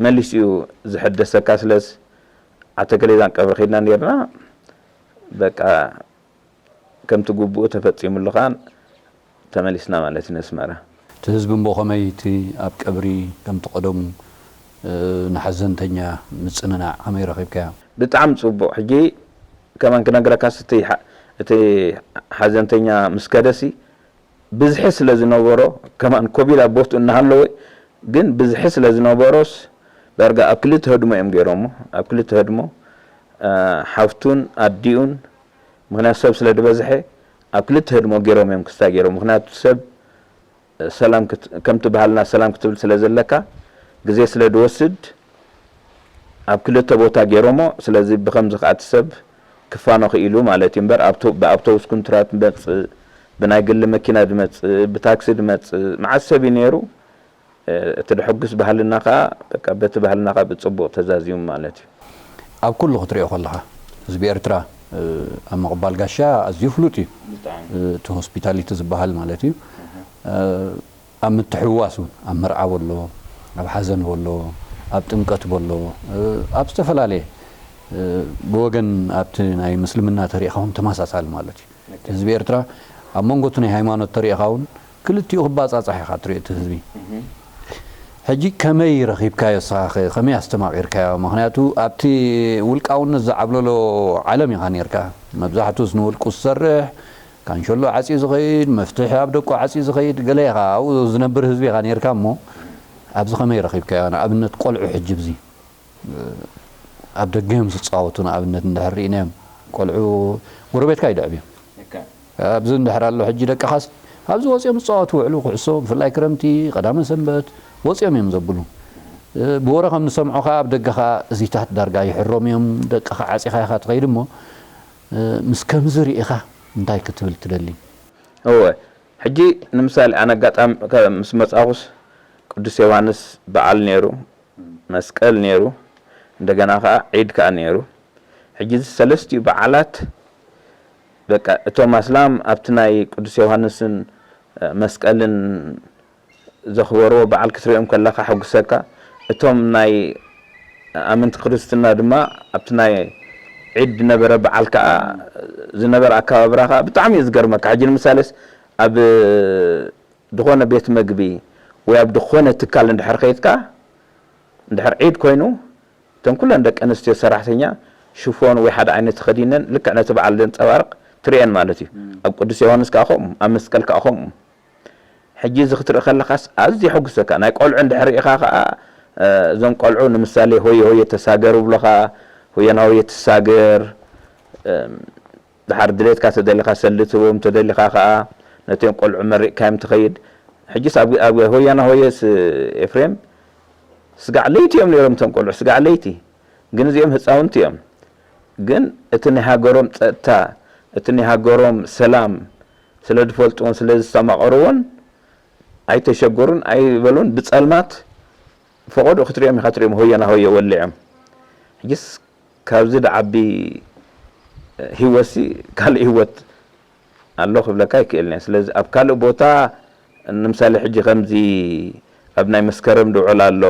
መሊሱ እዩ ዝሕደሰካ። ስለዚ ዓተከሌዛን ቀብሪ ከይድና ነይርና። በቃ ከምቲ ግቡኡ ተፈጺሙሉ ከኣ ተመሊስና ማለት እዩ ነስመራ። እቲ ህዝቢ እምቦ ከመይ እቲ ኣብ ቀብሪ ከምቲ ቀደሙ፣ እ፣ ንሓዘንተኛ ምጽንናዕ ከመይ ረኺብካዮ? ብጣዕሚ ጽቡቕ። ሕጂ ከማን ክነግረካስ እቲ ሓ-፣ እቲ ሓዘንተኛ ምስ ከደሲ ብዝሒ ስለ ዝነበሮ ከማን ኮቪድ ኣብ ቦትኡ እናሃለወ ግን ብዝሒ ስለ ዝነበሮስ ዳርጋ ኣብ ክልተ ህድሞ እዮም ገይሮሞ። ኣብ ክልተ ህድሞ፣ እ፣ ሓፍቱን ኣዲኡን ምኽንያቱ ሰብ ስለ ዝበዝሐ ኣብ ክልተ ህድሞ ገይሮም እዮም ክስታይ ገይሮም። ምኽንያቱ ሰብ ሰላም ክት-፣ ከምቲ ባህልና ሰላም ክትብል ስለ ዘለካ ግዜ ስለ ዝወስድ ኣብ ክልተ ቦታ ገይሮሞ። ስለዚ ብኸምዚ ከኣ እቲ ሰብ ክፋኖ ክኢሉ ማለት እዩ እምበር ኣብቶ-፣ ብኣውቶቡስ ኩንትራት ድመጽእ፣ ብናይ ግሊ መኪና ድመጽእ፣ ብታክሲ ድመጽእ መዓት ሰብ እዩ ነይሩ። እ፣ እቲ ድሕጉስ ባህልና ከኣ በቃ በቲ ባህልና ከኣ ብጽቡቕ ተዛዚሙ ማለት እዩ። ኣብ ኩሉ ክትሪኦ ከለኻ ህዝቢ ኤርትራ፣ እ፣ ኣብ ምቕባል ጋሻ ኣዝዩ ፍሉጥ እዩ። ብጣዕሚ። እ፣ እቲ ሆስፒታሊቲ ዝበሃል ማለት እዩ። እ፣ ኣብ ምትሕውዋስ እውን ኣብ መርዓ በሎ፣ ኣብ ሓዘን በሎ፣ ኣብ ጥምቀት በሎ፣ እ፣ ኣብ ዝተፈላለየ፣ እ፣ ብወገን ኣብቲ ናይ ምስልምና ተሪእኻ እውን ተመሳሳሊ ማለት እዩ። ልክዕ። ህዝቢ ኤርትራ ኣብ መንጎ እቲ ናይ ሃይማኖት ተሪእኻ እውን ክልቲኡ ክባጻጻሕ ኢኻ ትሪኦ እቲ ህዝቢ። እህ። ሕጂ ከመይ ረኺብካዮ ንስኻ ኸ? ከመይ ኣስተማቒርካዮ? ምኽንያቱ ኣብቲ ውልቃውነት ዝዓብለሎ ዓለም ኢኻ ነይርካ። መብዛሕትኡስ ንውልቁ ዝሰርሕ፣ ካንሸሎ ዓጽዩ ዝኸይድ፣ መፍትሒ ኣብ ደቁ ዓጽዩ ዝኸይድ፣ ገለ ኢኻ ኣብኡ ዝነብር ህዝቢ ኢኻ ነይርካ እሞ፣ ኣብዚ ከመይ ረኺብካዮ? ንኣብነት ቆልዑ ሕጂ ብዚ ኣብ ደገ እዮም ዝጻወቱ። ንኣብነት እንድሕር ርኢናዮም ቆልዑ ጎረቤትካ ይድዕብ እዮም። ልክዕ። ኣብዚ እንድሕር ኣሎ ሕጂ ደቅኻስ ኣብዚ ወጺኦም ዝጻወቱ ውዕሉ ኩዕሶ፣ ብፍላይ ክረምቲ፣ ቀዳመ ሰንበት ወጺኦም እዮም ዘብሉ። ብወረ ከም ንሰምዖ ኸዓ ኣብ ደገ ኸዓ እዚታት ዳርጋ ይሕረሙ እዮም፣ ደቅኻ ዓጺኻ ኢኻ ትኸይድ እሞ፣ ምስ ከምዚ ርኢኻ እንታይ ክትብል ትደሊ? እወ፣ ሕጂ ንምሳሌ ኣነ ኣጋጣሚ ምስ መጻኹስ ቅዱስ ዮሃንስ በዓል ነይሩ፣ መስቀል ነይሩ፣ እንደገና ኸዓ ዒድ ከኣ ነይሩ። ሕጂ እዚ ሰለስቲኡ በዓላት በቃ እቶም ኣስላም ኣብቲ ናይ ቅዱስ ዮሃንስን መስቀልን ዘኽበርዎ በዓል ክትሪኦም ከለኻ ሕጉሰካ። እቶም ናይ ኣመንቲ ክርስትና ድማ ኣብቲ ናይ ዒድ ዝነበረ በዓል ከኣ ዝነበረ ኣከባብራ ከኣ ብጣዕሚ እዩ ዝገርመካ። ሕጂ ንምሳሌስ ኣብ ዝኾነ ቤት መግቢ ወይ ኣብ ዝኾነ ትካል እንድሕር ከይድካ እንድሕር ዒድ ኮይኑ እተን ኩለን ደቂ ኣንስትዮ ሰራሕተኛ ሽፎን ወይ ሓደ ዓይነት ተኸዲነን ልክዕ ነቲ በዓል ዘንጸባርቕ ትርእየን ማለት እዩ። ኣብ ቅዱስ ዮሃንስ ከኣ ከምኡ፣ ኣብ መስቀል ከኣ ከምኡ። ሕጂ እዚ ክትርኢ ከለኻስ ኣዝዩ የሐጉሰካ። ናይ ቆልዑ እንድሕር ርኢኻ ከኣ እዞም ቆልዑ ንምሳሌ ሆየ ሆየ ተሳገር ይብሉኻ፣ ሆየና ሆየ ትሳገር። ድሓር ድሌትካ ተደሊኻ ሰልዲ ትህቦም፣ ተደሊኻ ከኣ ነቶም ቆልዑ መሪቕካዮም ትኸይድ። ሕጂስ ኣብ ኣብ ሆያና ሆየስ ኤፍሬም ስጋዕ ለይቲ እዮም ነይሮም እቶም ቆልዑ፣ ስጋዕ ለይቲ። ግን እዚኦም ህፃውንቲ እዮም። ግን እቲ ናይ ሃገሮም ፀጥታ፣ እቲ ናይ ሃገሮም ሰላም ስለ ዝፈልጥዎን ስለ ዝስተማቐርዎን ኣይተሸገሩን ኣይበሉን። ብፀልማት ፈቐዶ ክትሪኦም ኢኻ ትሪኦም ሆያና ሆየ ወሊዖም። ሕጂስ ካብዚ ድዓቢ ህይወትሲ ካልእ ህይወት ኣሎ ክብለካ ኣይክእልን እየ። ስለዚ ኣብ ካልእ ቦታ ንምሳሌ ሕጂ ከምዚ ኣብ ናይ መስከረም ድውዕል ኣሎ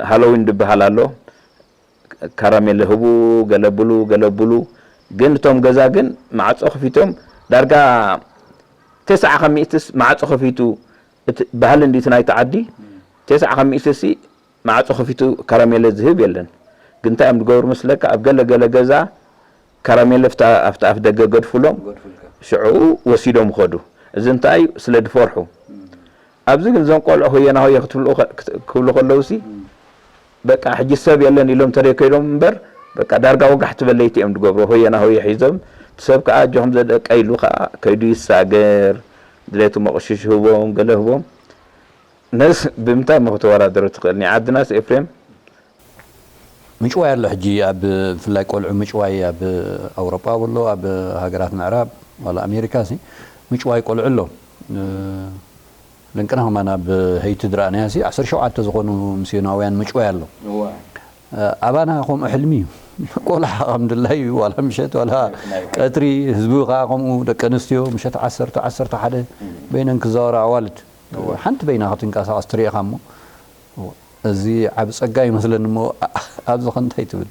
ሃሎዊን ድበሃል ኣሎ ካራሜለ ህቡ ገለ ብሉ ገለ ብሉ ግን እቶም ገዛ ግን ማዕፆ ከፊቶም ዳርጋ ተስዓ ካብ ሚእትስ ማዕፆ ከፊቱ እቲ ባህሊ እንዲቲ ናይቲ ዓዲ ተስዓ ካብ ሚእትሲ ማዕፆ ከፊቱ ካራሜለ ዝህብ የለን። ግን እንታይ እዮም ዝገብሩ መስለካ? ኣብ ገለ ገለ ገዛ ካራሜለ ኣብቲ ኣፍ ደገ ገድፉሎም፣ ሽዑ ወሲዶም ይኸዱ። እዚ እንታይ እዩ? ስለ ዝፈርሑ። ኣብዚ ግን እዞም ቆልዑ ሆየና ሆየ ክትብሉ ክብሉ ከለውሲ በቃ ሕጂ ሰብ የለን ኢሎም ተደይ ከይዶም እምበር በቃ ዳርጋ ወጋሕ ትበለይቲ እዮም ዝገብሩ። ሆየና ሆየ ሒዞም ሰብ ከዓ ኣጆኹም ዘደቀ ኢሉ ከዓ ከይዱ ይሳገር ድሌቱ መቕሽሽ ህቦም ገለ ህቦም ነስ ብምንታይ እሞ ከተወዳድሮ ትኽእል? ናይ ዓድናስ ኤፍሬም? ምጭዋይ ኣሎ ሕጂ ኣብ ብፍላይ ቆልዑ ምጭዋይ ኣብ ኣውሮጳ በሎ ኣብ ሃገራት ምዕራብ ዋላ ኣሜሪካ ሲ ምጭዋይ ቆልዑ ኣሎ። ለንቅና ከማን ኣብ ሀይቲ ዝረኣናያ ሲ ዓሰርተ ሸውዓተ ዝኾኑ ምስዮናውያን ምጭዋይ ኣሎ። ኣባና ከምኡ ሕልሚ እዩ። ቆልዓ ከም ድላይ ዋላ ምሸት ዋላ ቀትሪ ህዝቢ ከዓ ከምኡ ደቂ ኣንስትዮ ምሸት ዓሰርተ ዓሰርተ ሓደ በይነን ክዛወራ ኣዋልድ ሓንቲ በይና ክትንቀሳቐስ ትሪኢኻ እሞ እዚ ዓብ ጸጋ ይመስለኒ እሞ ኣብዚ ከ እንታይ ትብል?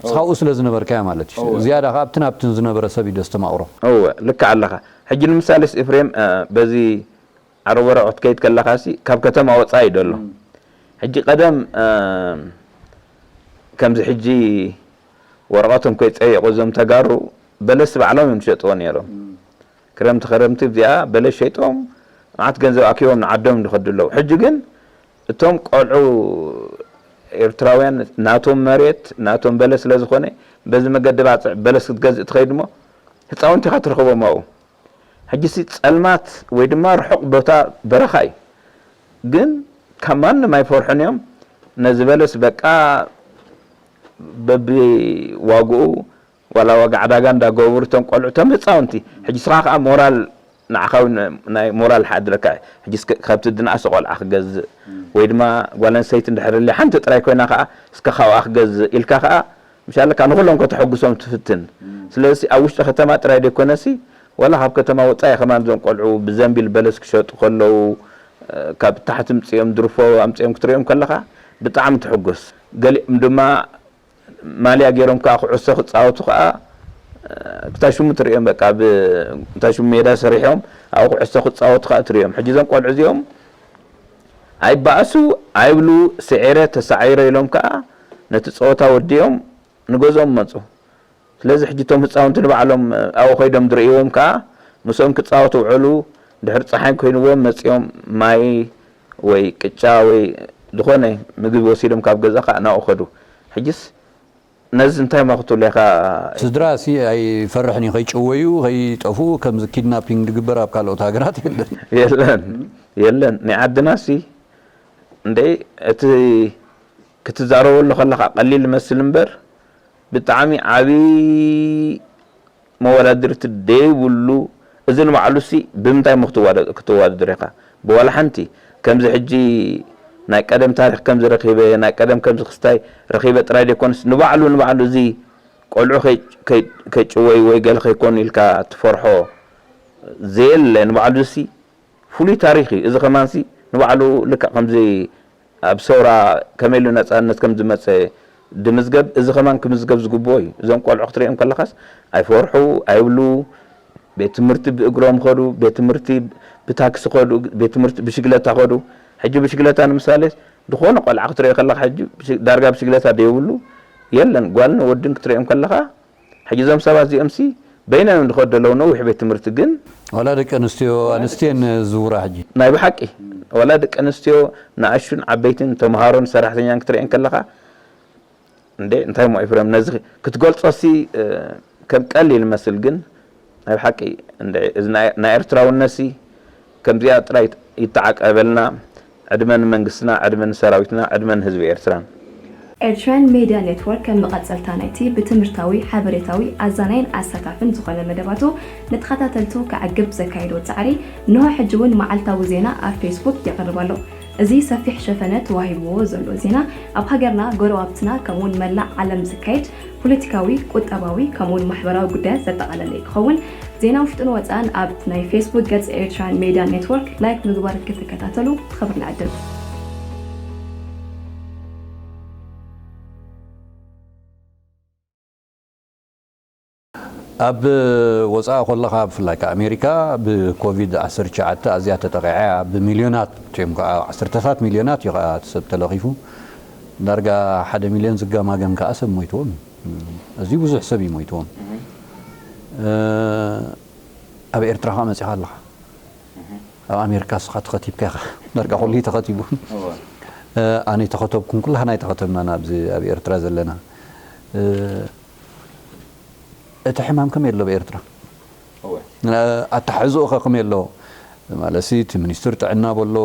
እስኻ ኣብኡ ስለ ዝነበርካያ ማለት እዩ። ዝያዳ ከኣ ኣብትን ኣብትን ዝነበረ ሰብ እዩ ደስተማቕሮ። እወ ልክዕ ኣለኻ። ሕጂ ንምሳሌስ ኤፍሬም በዚ ዓረብ ወረቐ ክትከይድ ከለኻሲ ካብ ከተማ ወጻኢ እዩ ደሎ። ሕጂ ቀደም ከምዚ ሕጂ ወረቐቶም ከይጸየቑ እዞም ተጋሩ በለስ ባዕሎም እዮም ዝሸጥዎ ነይሮም። ክረምቲ ክረምቲ እዚኣ በለስ ሸይጦም መዓት ገንዘብ ኣኪቦም ንዓዶም ዝኸዱ ኣለዉ። ሕጂ ግን እቶም ቆልዑ ኤርትራውያን ናቶም መሬት ናቶም በለስ ስለ ዝኾነ በዚ መገዲ ባጽዕ በለስ ክትገዝእ ትኸይድ እሞ ህፃውንቲ ኢኻ ትረኽቦም ኣብኡ። ሕጂሲ ጸልማት ወይ ድማ ርሑቕ ቦታ በረኻ እዩ። ግን ካብ ማንም ኣይፈርሑን እዮም። ነዚ በለስ በቃ በብዋግኡ ዋላ ዋጋ ዕዳጋ እንዳገበሩ እቶም ቆልዑ እቶም ህፃውንቲ ሕጂ ስኻ ከዓ ሞራል ንዓኻ እውን ናይ ሞራል ሓድረካ እዩ። ሕጂ እስከ ካብቲ ድንኣሰ ቆልዓ ክገዝእ ወይ ድማ ጓል ኣንስተይቲ እንድሕር ኣልያ ሓንቲ ጥራይ ኮይና ከዓ እስከ ካብኣ ክገዝእ ኢልካ ከዓ ምሻለካ ንኹሎም ከተሐጉሶም ትፍትን። ስለዚ ኣብ ውሽጢ ከተማ ጥራይ ዘይኮነሲ ዋላ ካብ ከተማ ወፃኢ ከማን እዞም ቆልዑ ብዘንቢል በለስ ክሸጡ ከለዉ ካብ ታሕቲ ምፅኦም ድርፎ ኣምፅኦም ክትሪኦም ከለኻ ብጣዕሚ ትሕጎስ። ገሊኦም ድማ ማልያ ገይሮም ከዓ ኩዕሶ ክፃወቱ ከዓ ክታሽሙ ትሪኦም በቃ ብ ክታሽሙ ሜዳ ሰሪሖም ኣብኡ ኩዕሶ ክፃወቱ ከዓ ትሪኦም። ሕጂ እዞም ቆልዑ እዚኦም ኣይበኣሱ ኣይብሉ ስዒረ ተሳዒረ ኢሎም ከዓ ነቲ ፀወታ ወዲኦም ንገዝኦም መፁ። ስለዚ ሕጂ እቶም ህፃውንቲ ንባዕሎም ኣብኡ ከይዶም ዝርእይዎም ከዓ ምስኦም ክፃወቱ ውዕሉ ድሕሪ ፀሓይ ኮይንዎም መፂኦም ማይ ወይ ቅጫ ወይ ዝኾነ ምግቢ ወሲዶም ካብ ገዛ ከዓ ናብኡ ከዱ። ሕጂስ ነዚ እንታይ እሞ ክትብሎ ኢኻ? ስድራ ሲ ኣይፈርሕን እዩ ከይጭወዩ ከይጠፍኡ ከምዚ ኪድናፒንግ ዝግበር ኣብ ካልኦት ሃገራት የለን። የለን የለን ናይ ዓድና ሲ እንደ እቲ ክትዛረበሉ ከለኻ ቀሊል ይመስል እምበር ብጣዕሚ ዓብዪ መወዳድርቲ ደይብሉ፣ እዚ ንባዕሉሲ ብምንታይ እሞ ክትዋደ-፣ ክትወዳድር ኢኻ? ብዋላ ሓንቲ ከምዚ ሕጂ ናይ ቀደም ታሪኽ ከምዚ ረኺበ፣ ናይ ቀደም ከምዚ ክስታይ ረኺበ ጥራይ ደይኮንስ ንባዕሉ፣ ንባዕሉ እዚ ቆልዑ ከይ-፣ ከይ-፣ ከይጭወዩ ወይ ገለ ከይኮኑ ኢልካ ትፈርሖ ዘየለ ንባዕሉሲ ፍሉይ ታሪኽ እዩ። እዚ ከማንሲ ንባዕሉ ልክዕ ከምዚ ኣብ ሰውራ ከመይ ኢሉ ነጻነት ከም ዝመጸ ድምዝገብ፣ እዚ ከማን ክምዝገብ ዝግብኦ እዩ። እዞም ቆልዑ ክትሪኦም ከለኻስ ኣይፈርሑ፣ ኣይብሉ፣ ቤት ትምህርቲ ብእግሮም ኸዱ፣ ቤት ትምህርቲ ብታክሲ ኸዱ፣ ቤት ትምህርቲ ብሽግለታ ኸዱ። ሕጂ ብሽግለታ ንምሳሌ ዝኾነ ቆልዓ ክትሪኦ ከለኻ ሕጂ ብሽ-፣ ዳርጋ ብሽግለታ ደይብሉ የለን። ጓልን ወድን ክትሪኦም ከለኻ ሕጂ እዞም ሰባት እዚኦምሲ በይኖም እዮም ዝኸዱ ዘለዉ ነዊሕ ቤት ትምህርቲ ግን ዋላ ደቂ ኣንስትዮ ኣንስትየን ዝውራ ሕጂ ናይ ብሓቂ ዋላ ደቂ ኣንስትዮ ንኣሹን ዓበይትን ተምሃሮን ሰራሕተኛን ክትሪአን ከለኻ እንዴ እንታይ ሞ ኤፍሬም ነዚ ክትገልጾሲ እ፣ ከም ቀሊል ይመስል ግን ናይ ብሓቂ እንዴ እዚ ናይ ናይ ኤርትራውነትሲ ከምዚኣ ጥራይ ይተዓቀበልና ዕድመ ንመንግስትና ዕድመ ንሰራዊትና ዕድመ ንህዝቢ ኤርትራን። ኤርትራን ሜድያ ኔትወርክ ከም መቐጸልታ ናይቲ ብትምህርታዊ፣ ሓበሬታዊ፣ ኣዛናይን ኣሳታፍን ዝኾነ መደባቱ ንተኸታተልቱ ከዕግብ ዘካየዶ ጻዕሪ፣ እንሆ ሕጂ እውን መዓልታዊ ዜና ኣብ ፌስቡክ የቕርብ ኣሎ። እዚ ሰፊሕ ሸፈነ ተዋሂብዎ ዘሎ ዜና፣ ኣብ ሃገርና፣ ጎረባብትና፣ ከምኡውን መላእ ዓለም ዝካየድ ፖለቲካዊ፣ ቁጠባዊ፣ ከምኡውን ማሕበራዊ ጉዳያት ዘጠቓለለ እዩ ክኸውን። ዜና ውሽጥን ወጻእን ኣብ ናይ ፌስቡክ ገጽ ኤርትራን ሜድያ ኔትወርክ ላይክ ምግባር ክትከታተሉ ብኽብሪ ንዕድም። ኣብ ወፃኢ ከለኻ ብፍላይ ከዓ ኣሜሪካ ብኮቪድ ዓሰርተ ትሽዓተ ኣዝያ ተጠቂዓ እያ። ብሚልዮናት እዮም ከዓ ዓሰርተታት ሚልዮናት እዩ ከዓ እቲ ሰብ ተለኺፉ። ዳርጋ ሓደ ሚልዮን ዝገማገም ከዓ ሰብ ሞይትዎም እዩ። ኣዝዩ ብዙሕ ሰብ እዩ ሞይትዎም። ኣብ ኤርትራ ከዓ መፂኻ ኣለኻ። ኣብ ኣሜሪካ ንስኻ ተኸቲብካ ኢኻ። ዳርጋ ኩሉ እዩ ተኸቲቡ። ኣነ ተኸተብኩን ኩላህና ኣይተኸተብናን ኣብዚ ኣብ ኤርትራ ዘለና። እቲ ሕማም ከመይ ኣሎ ኣብ ኤርትራ? ኣታሓሕዝኡ ኸ ከመይ ኣሎ? ማለትሲ እቲ ሚኒስትር ጥዕና በሎ፣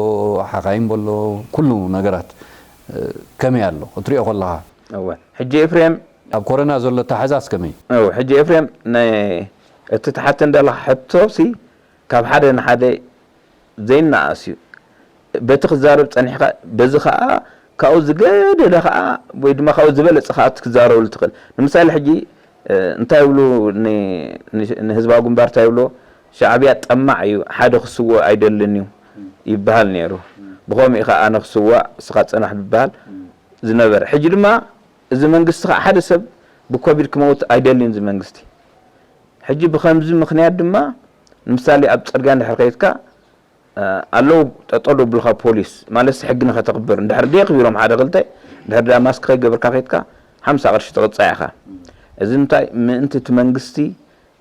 ሓኻይም በሎ፣ ኩሉ ነገራት ከመይ ኣሎ ክትሪኦ ከለኻ? እወ። ሕጂ ኤፍሬም ኣብ ኮረና ዘሎ ኣታሓሕዛስ ከመይ? እወ፣ ሕጂ ኤፍሬም ናይ እቲ ትሓተኒ ዘለኻ ሕቶሲ ካብ ሓደ ንሓደ ዘይነኣስ እዩ። በቲ ክዛረብ ጸኒሕካ በዚ ከኣ ካብኡ ዝገደደ ከኣ ወይ ድማ ካብኡ ዝበለጸ ከኣ ክትዛረበሉ ትኽእል። ንምሳሌ ሕጂ እንታይ ይብሉ ንህዝባዊ ግንባር እንታይ ይብልዎ ሻዕብያ ጠማዕ እዩ ሓደ ክስውኦ ኣይደልን እዩ ይበሃል ነይሩ። ብኸምኡ እዩ ከኣ ኣነ ክስዋእ እስኻ ጽናሕ ዝበሃል ዝነበረ። ሕጂ ድማ እዚ መንግስቲ ከኣ ሓደ ሰብ ብኮቪድ ክመውት ኣይደልን እዚ መንግስቲ። ሕጂ ብኸምዚ ምኽንያት ድማ ንምሳሌ ኣብ ጽርግያ እንድሕር ከይድካ ኣለዉ ጠጠው ደብሉኻ ፖሊስ ማለትሲ ሕጊ ንኸተኽብር እንድሕር ደይ ኣኽቢሮም ሓደ ክልተ እንድሕር ደኣ ማስክ ከይገበርካ ከይድካ ሓምሳ ቅርሺ ትቕጻዕ ኢኻ። እዚ እንታይ ምእንቲ እቲ መንግስቲ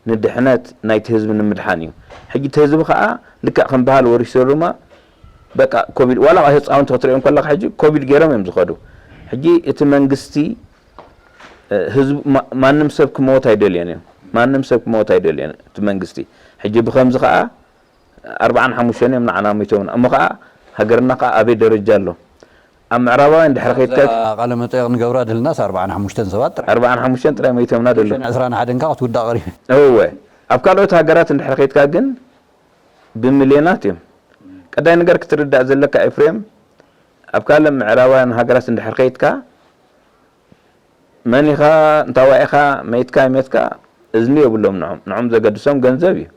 ንድሕነት ናይቲ ህዝቢ ንምድሓን እዩ። ሕጂ እቲ ህዝቢ ኸኣ ልክዕ ከም ባህሊ ወሪስዎ ድማ በቃ ኮቪድ ዋላ ህፃውንቲ ክትሪኦም ከለኻ ሕጂ ኮቪድ ገይሮም እዮም ዝኸዱ። ሕጂ እቲ መንግስቲ ህዝቢ ማንም ሰብ ክመወት ኣይደልዮን እዮም። ማንም ሰብ ክመወት ኣይደልዮን እቲ መንግስቲ። ሕጂ ብኸምዚ ኸዓ ኣርብዓን ሓሙሽተን እዮም ንዓና ሞይቶምና። እሞ ኸዓ ሃገርና ኸዓ ኣበይ ደረጃ ኣሎ? ኣብ ምዕራባውያን ድሕሪ ከይድካ እዛ ቃለ መጠየቕ ንገብራ ድልናስ ኣርብዓን ሓሙሽተን ሰባት ጥራይ ኣርብዓን ሓሙሽተን ጥራይ ሞይቶምና ደሎ። ዕስራን ሓደን ከዓ ክትውዳእ ቀሪቡ። እወ ኣብ ካልኦት ሃገራት እንድሕሪ ከይድካ ግን ብሚልዮናት እዮም። ቀዳይ ነገር ክትርዳእ ዘለካ ኤፍሬም ኣብ ካልእ ምዕራባውያን ሃገራት እንድሕሪ ከይድካ መን ኢኻ እንታዋይ ኢኻ መይትካ ኣይመትካ እዝኒ የብሎም ንዖም ንዖም ዘገድሶም ገንዘብ እዩ።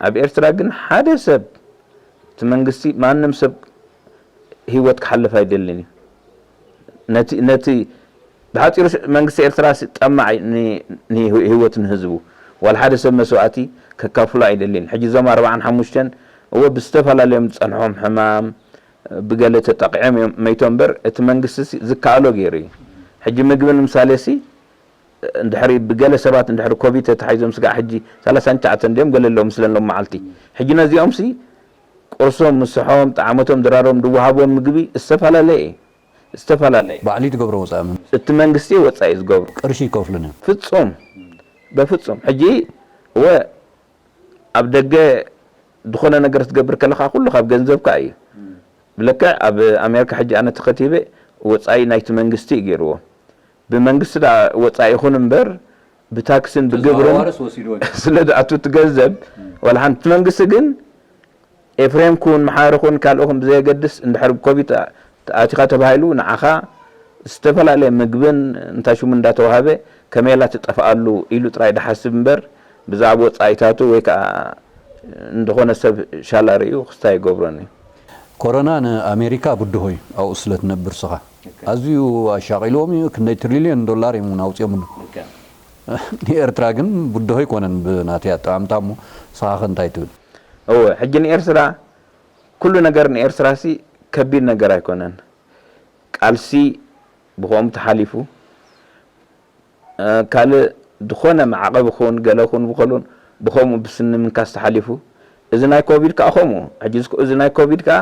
ኣብ ኤርትራ ግን ሓደ ሰብ እቲ መንግስቲ ማንም ሰብ ህይወት ክሓልፍ ኣይደልን እዩ። ነቲ ነቲ ብሓፂሩ መንግስቲ ኤርትራ ጠማዕ ንህይወት ንህዝቡ ዋላ ሓደ ሰብ መስዋእቲ ከካፍሎ ኣይደልን። ሕጂ እዞም ኣርባዓን ሓሙሽተን እወ ብዝተፈላለዮም ዝፀንሖም ሕማም ብገለ ተጠቂዖም እዮም መይቶም እምበር እቲ መንግስቲ ዝከኣሎ ገይሩ እዩ። ሕጂ ምግቢ ንምሳሌ ሲ እንድሕሪ ብገለ ሰባት እንድሕሪ ኮቪድ ተታሒዞም ስጋዕ ሕጂ ሰላሳን ትሽዓተን እንድዮም ገለ ኣለዉ ምስለን ሎም መዓልቲ ሕጂ ነዚኦም ሲ ቁርሶም ምሰሖም ጣዕመቶም ድራሮም ድወሃቦም ምግቢ ዝተፈላለየ እዩ ዝተፈላለየ እዩ። ባዕሉ እዩ ትገብሮ ወፃኢ መንግስቲ። እቲ መንግስቲ ወፃኢ እዩ ዝገብሮ። ቅርሺ ይከፍሉን እዮም። ፍፁም በፍፁም ሕጂ እወ ኣብ ደገ ዝኾነ ነገር ክትገብር ከለኻ ኩሉ ካብ ገንዘብካ እዩ። ብልክዕ ኣብ ኣሜሪካ ሕጂ ኣነ ተኸቲበ ወጻኢ ናይቲ መንግስቲ እዩ ገይርዎ። ብመንግስቲ ደኣ ወጻኢ ይኹን እምበር ብታክስን ብግብርን ተዘዋዋርስ ወሲድዎ እዩ። ስለ ዝኣቱ እቲ ገንዘብ ዋላ ሓንቲ መንግስቲ ግን ኤፍሬም ኩን መሓሪ ኩን ካልኦኹም ብዘየገድስ እንድሕር ብኮቪድ ኣቲኻ ተባሂሉ ንዓኻ ዝተፈላለየ ምግብን እንታይ ሽሙ እንዳተዋሃበ ከመላ ትጠፍኣሉ ኢሉ ጥራይ ድሓስብ እምበር ብዛዕባ ወፃኢታቱ ወይ ከዓ እንደኾነ ሰብ ሻላ ርእዩ ክስታይ ይገብሮን እዩ። ኮሮና ንኣሜሪካ ብድሆ እዩ ኣብኡ ስለ ትነብር ስኻ ኣዝዩ ኣሻቒልዎም እዩ። ክንደይ ትሪልዮን ዶላር እዮም እውን ኣውፅኦምሉ። ንኤርትራ ግን ብድሆ ኣይኮነን ብናተይ ኣጠማምታ እሞ ስኻ ከ እንታይ ትብል? እወ ሕጂ ንኤርትራ ኩሉ ነገር ንኤርትራ ሲ ከቢድ ነገር ኣይኮነን። ቃልሲ ብኸምኡ ተሓሊፉ ካልእ ዝኾነ ማዕቐብ ኹን ገለ ኹን ብኸሉን ብኸምኡ ብስኒ ምንካስ ተሓሊፉ እዚ ናይ ኮቪድ ከዓ ከምኡ ሕጂ እዚ ናይ ኮቪድ ከዓ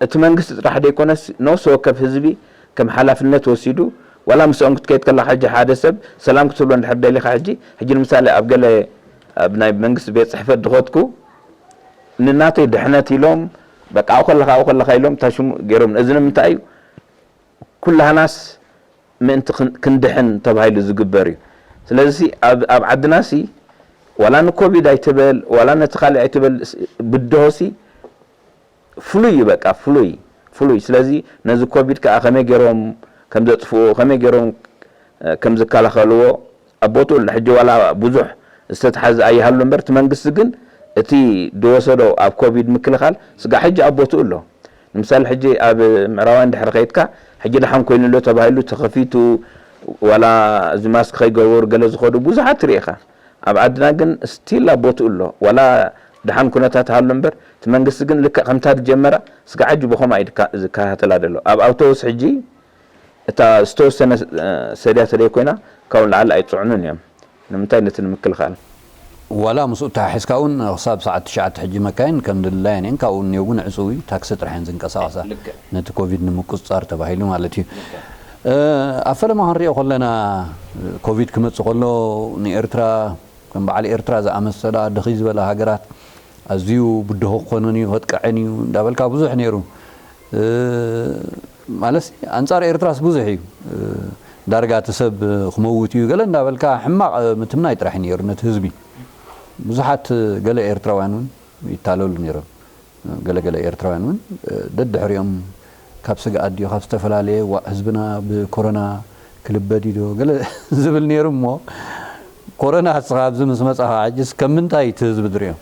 እቲ መንግስቲ ጥራሕ ደይኮነስ ነፍሲ ወከፍ ህዝቢ ከም ሓላፍነት ወሲዱ ዋላ ምስኦም ክትከይድ ከለካ ሕጂ ሓደ ሰብ ሰላም ክትብሎ እንድሕር ደሊካ ሕጂ ሕጂ ንምሳሌ ኣብ ገለ ኣብ ናይ መንግስቲ ቤት ፅሕፈት ድኸድኩ ንናተይ ድሕነት ኢሎም በቃ ኣብኡ ከለካ ኣብኡ ከለካ ኢሎም ታሽሙ ገይሮም እዚ ንምንታይ እዩ ኩላህናስ ምእንቲ ክንድሕን ተባሂሉ ዝግበር እዩ። ስለዚ ኣብ ዓድናሲ ዋላ ንኮቪድ ኣይትበል ዋላ ነቲ ካልእ ኣይትበል ብድሆሲ ፍሉይ እዩ በቃ ፍሉይ ፍሉይ ስለዚ ነዚ ኮቪድ ከዓ ከመይ ገይሮም ከምዘጥፍዎ ከመይ ገይሮም ከምዝከላኸልዎ ኣብ ቦትኡ ኣሎ ሕጂ ዋላ ብዙሕ ዝተትሓዘ ኣይሃሉ እምበር እቲ መንግስቲ ግን እቲ ዝወሰዶ ኣብ ኮቪድ ምክልኻል ስጋዕ ሕጂ ኣብ ቦትኡ ኣሎ ንምሳሌ ሕጂ ኣብ ምዕራባውያን ድሕሪ ከይድካ ሕጂ ደሓን ኮይኑ ኣሎ ተባሂሉ ተኸፊቱ ዋላ እዚ ማስክ ከይገበሩ ገለ ዝኸዱ ብዙሓት ትርኢ ኢኻ ኣብ ዓድና ግን still ኣብ ቦትኡ ኣሎ ዋላ ደሓን ኩነታት ሃሉ እምበር እቲ መንግስቲ ግን ልክዕ ከምታ ዝጀመራ ስጋዕ ሕጂ ብኸምኣ እዩ ዝከታተላ ዘሎ ኣብ ኣውቶቡስ ሕጂ እታ ዝተወሰነ ሰድያ ተደይ ኮይና ካብኡ ንላዕሊ ኣይፅዕኑን እዮም ንምንታይ ነቲ ንምክልኻል ዋላ ምስኡ ተሓሒዝካ እውን ክሳብ ሰዓት ትሽዓተ ሕጂ መካይን ከም ድላየን እየን ካብኡ እኒኦ እውን ዕፅው እዩ ታክሲ ጥራሕ እየን ዝንቀሳቐሳ ነቲ ኮቪድ ንምቁፅፃር ተባሂሉ ማለት እዩ ኣብ ፈለማ ክንሪኦ ከለና ኮቪድ ክመፅእ ከሎ ንኤርትራ ከም በዓል ኤርትራ ዝኣመሰላ ድኺ ዝበላ ሃገራት ኣዝዩ ብድሆ ክኾነን እዩ ከጥቅዐን እዩ እንዳበልካ ብዙሕ ነይሩ ማለት ኣንጻር ኤርትራስ ብዙሕ እዩ ዳርጋ እቲ ሰብ ክመውት እዩ ገለ እንዳበልካ ሕማቕ ምትምናይ ጥራሕ ነይሩ ነቲ ህዝቢ ብዙሓት ገለ ኤርትራውያን እውን ይታለሉ ነይሮም ገለገለ ኤርትራውያን እውን ደድሕሪኦም ካብ ስግኣት ድዩ ካብ ዝተፈላለየ ዋእ ህዝብና ብኮሮና ክልበድ እዩ ዶ ገለ ዝብል ነይሩ እሞ ኮሮና እስኻ ኣብዚ ምስ መጻኻ ሕጅስ ከም ምንታይ እቲ ህዝቢ ዝሪኦ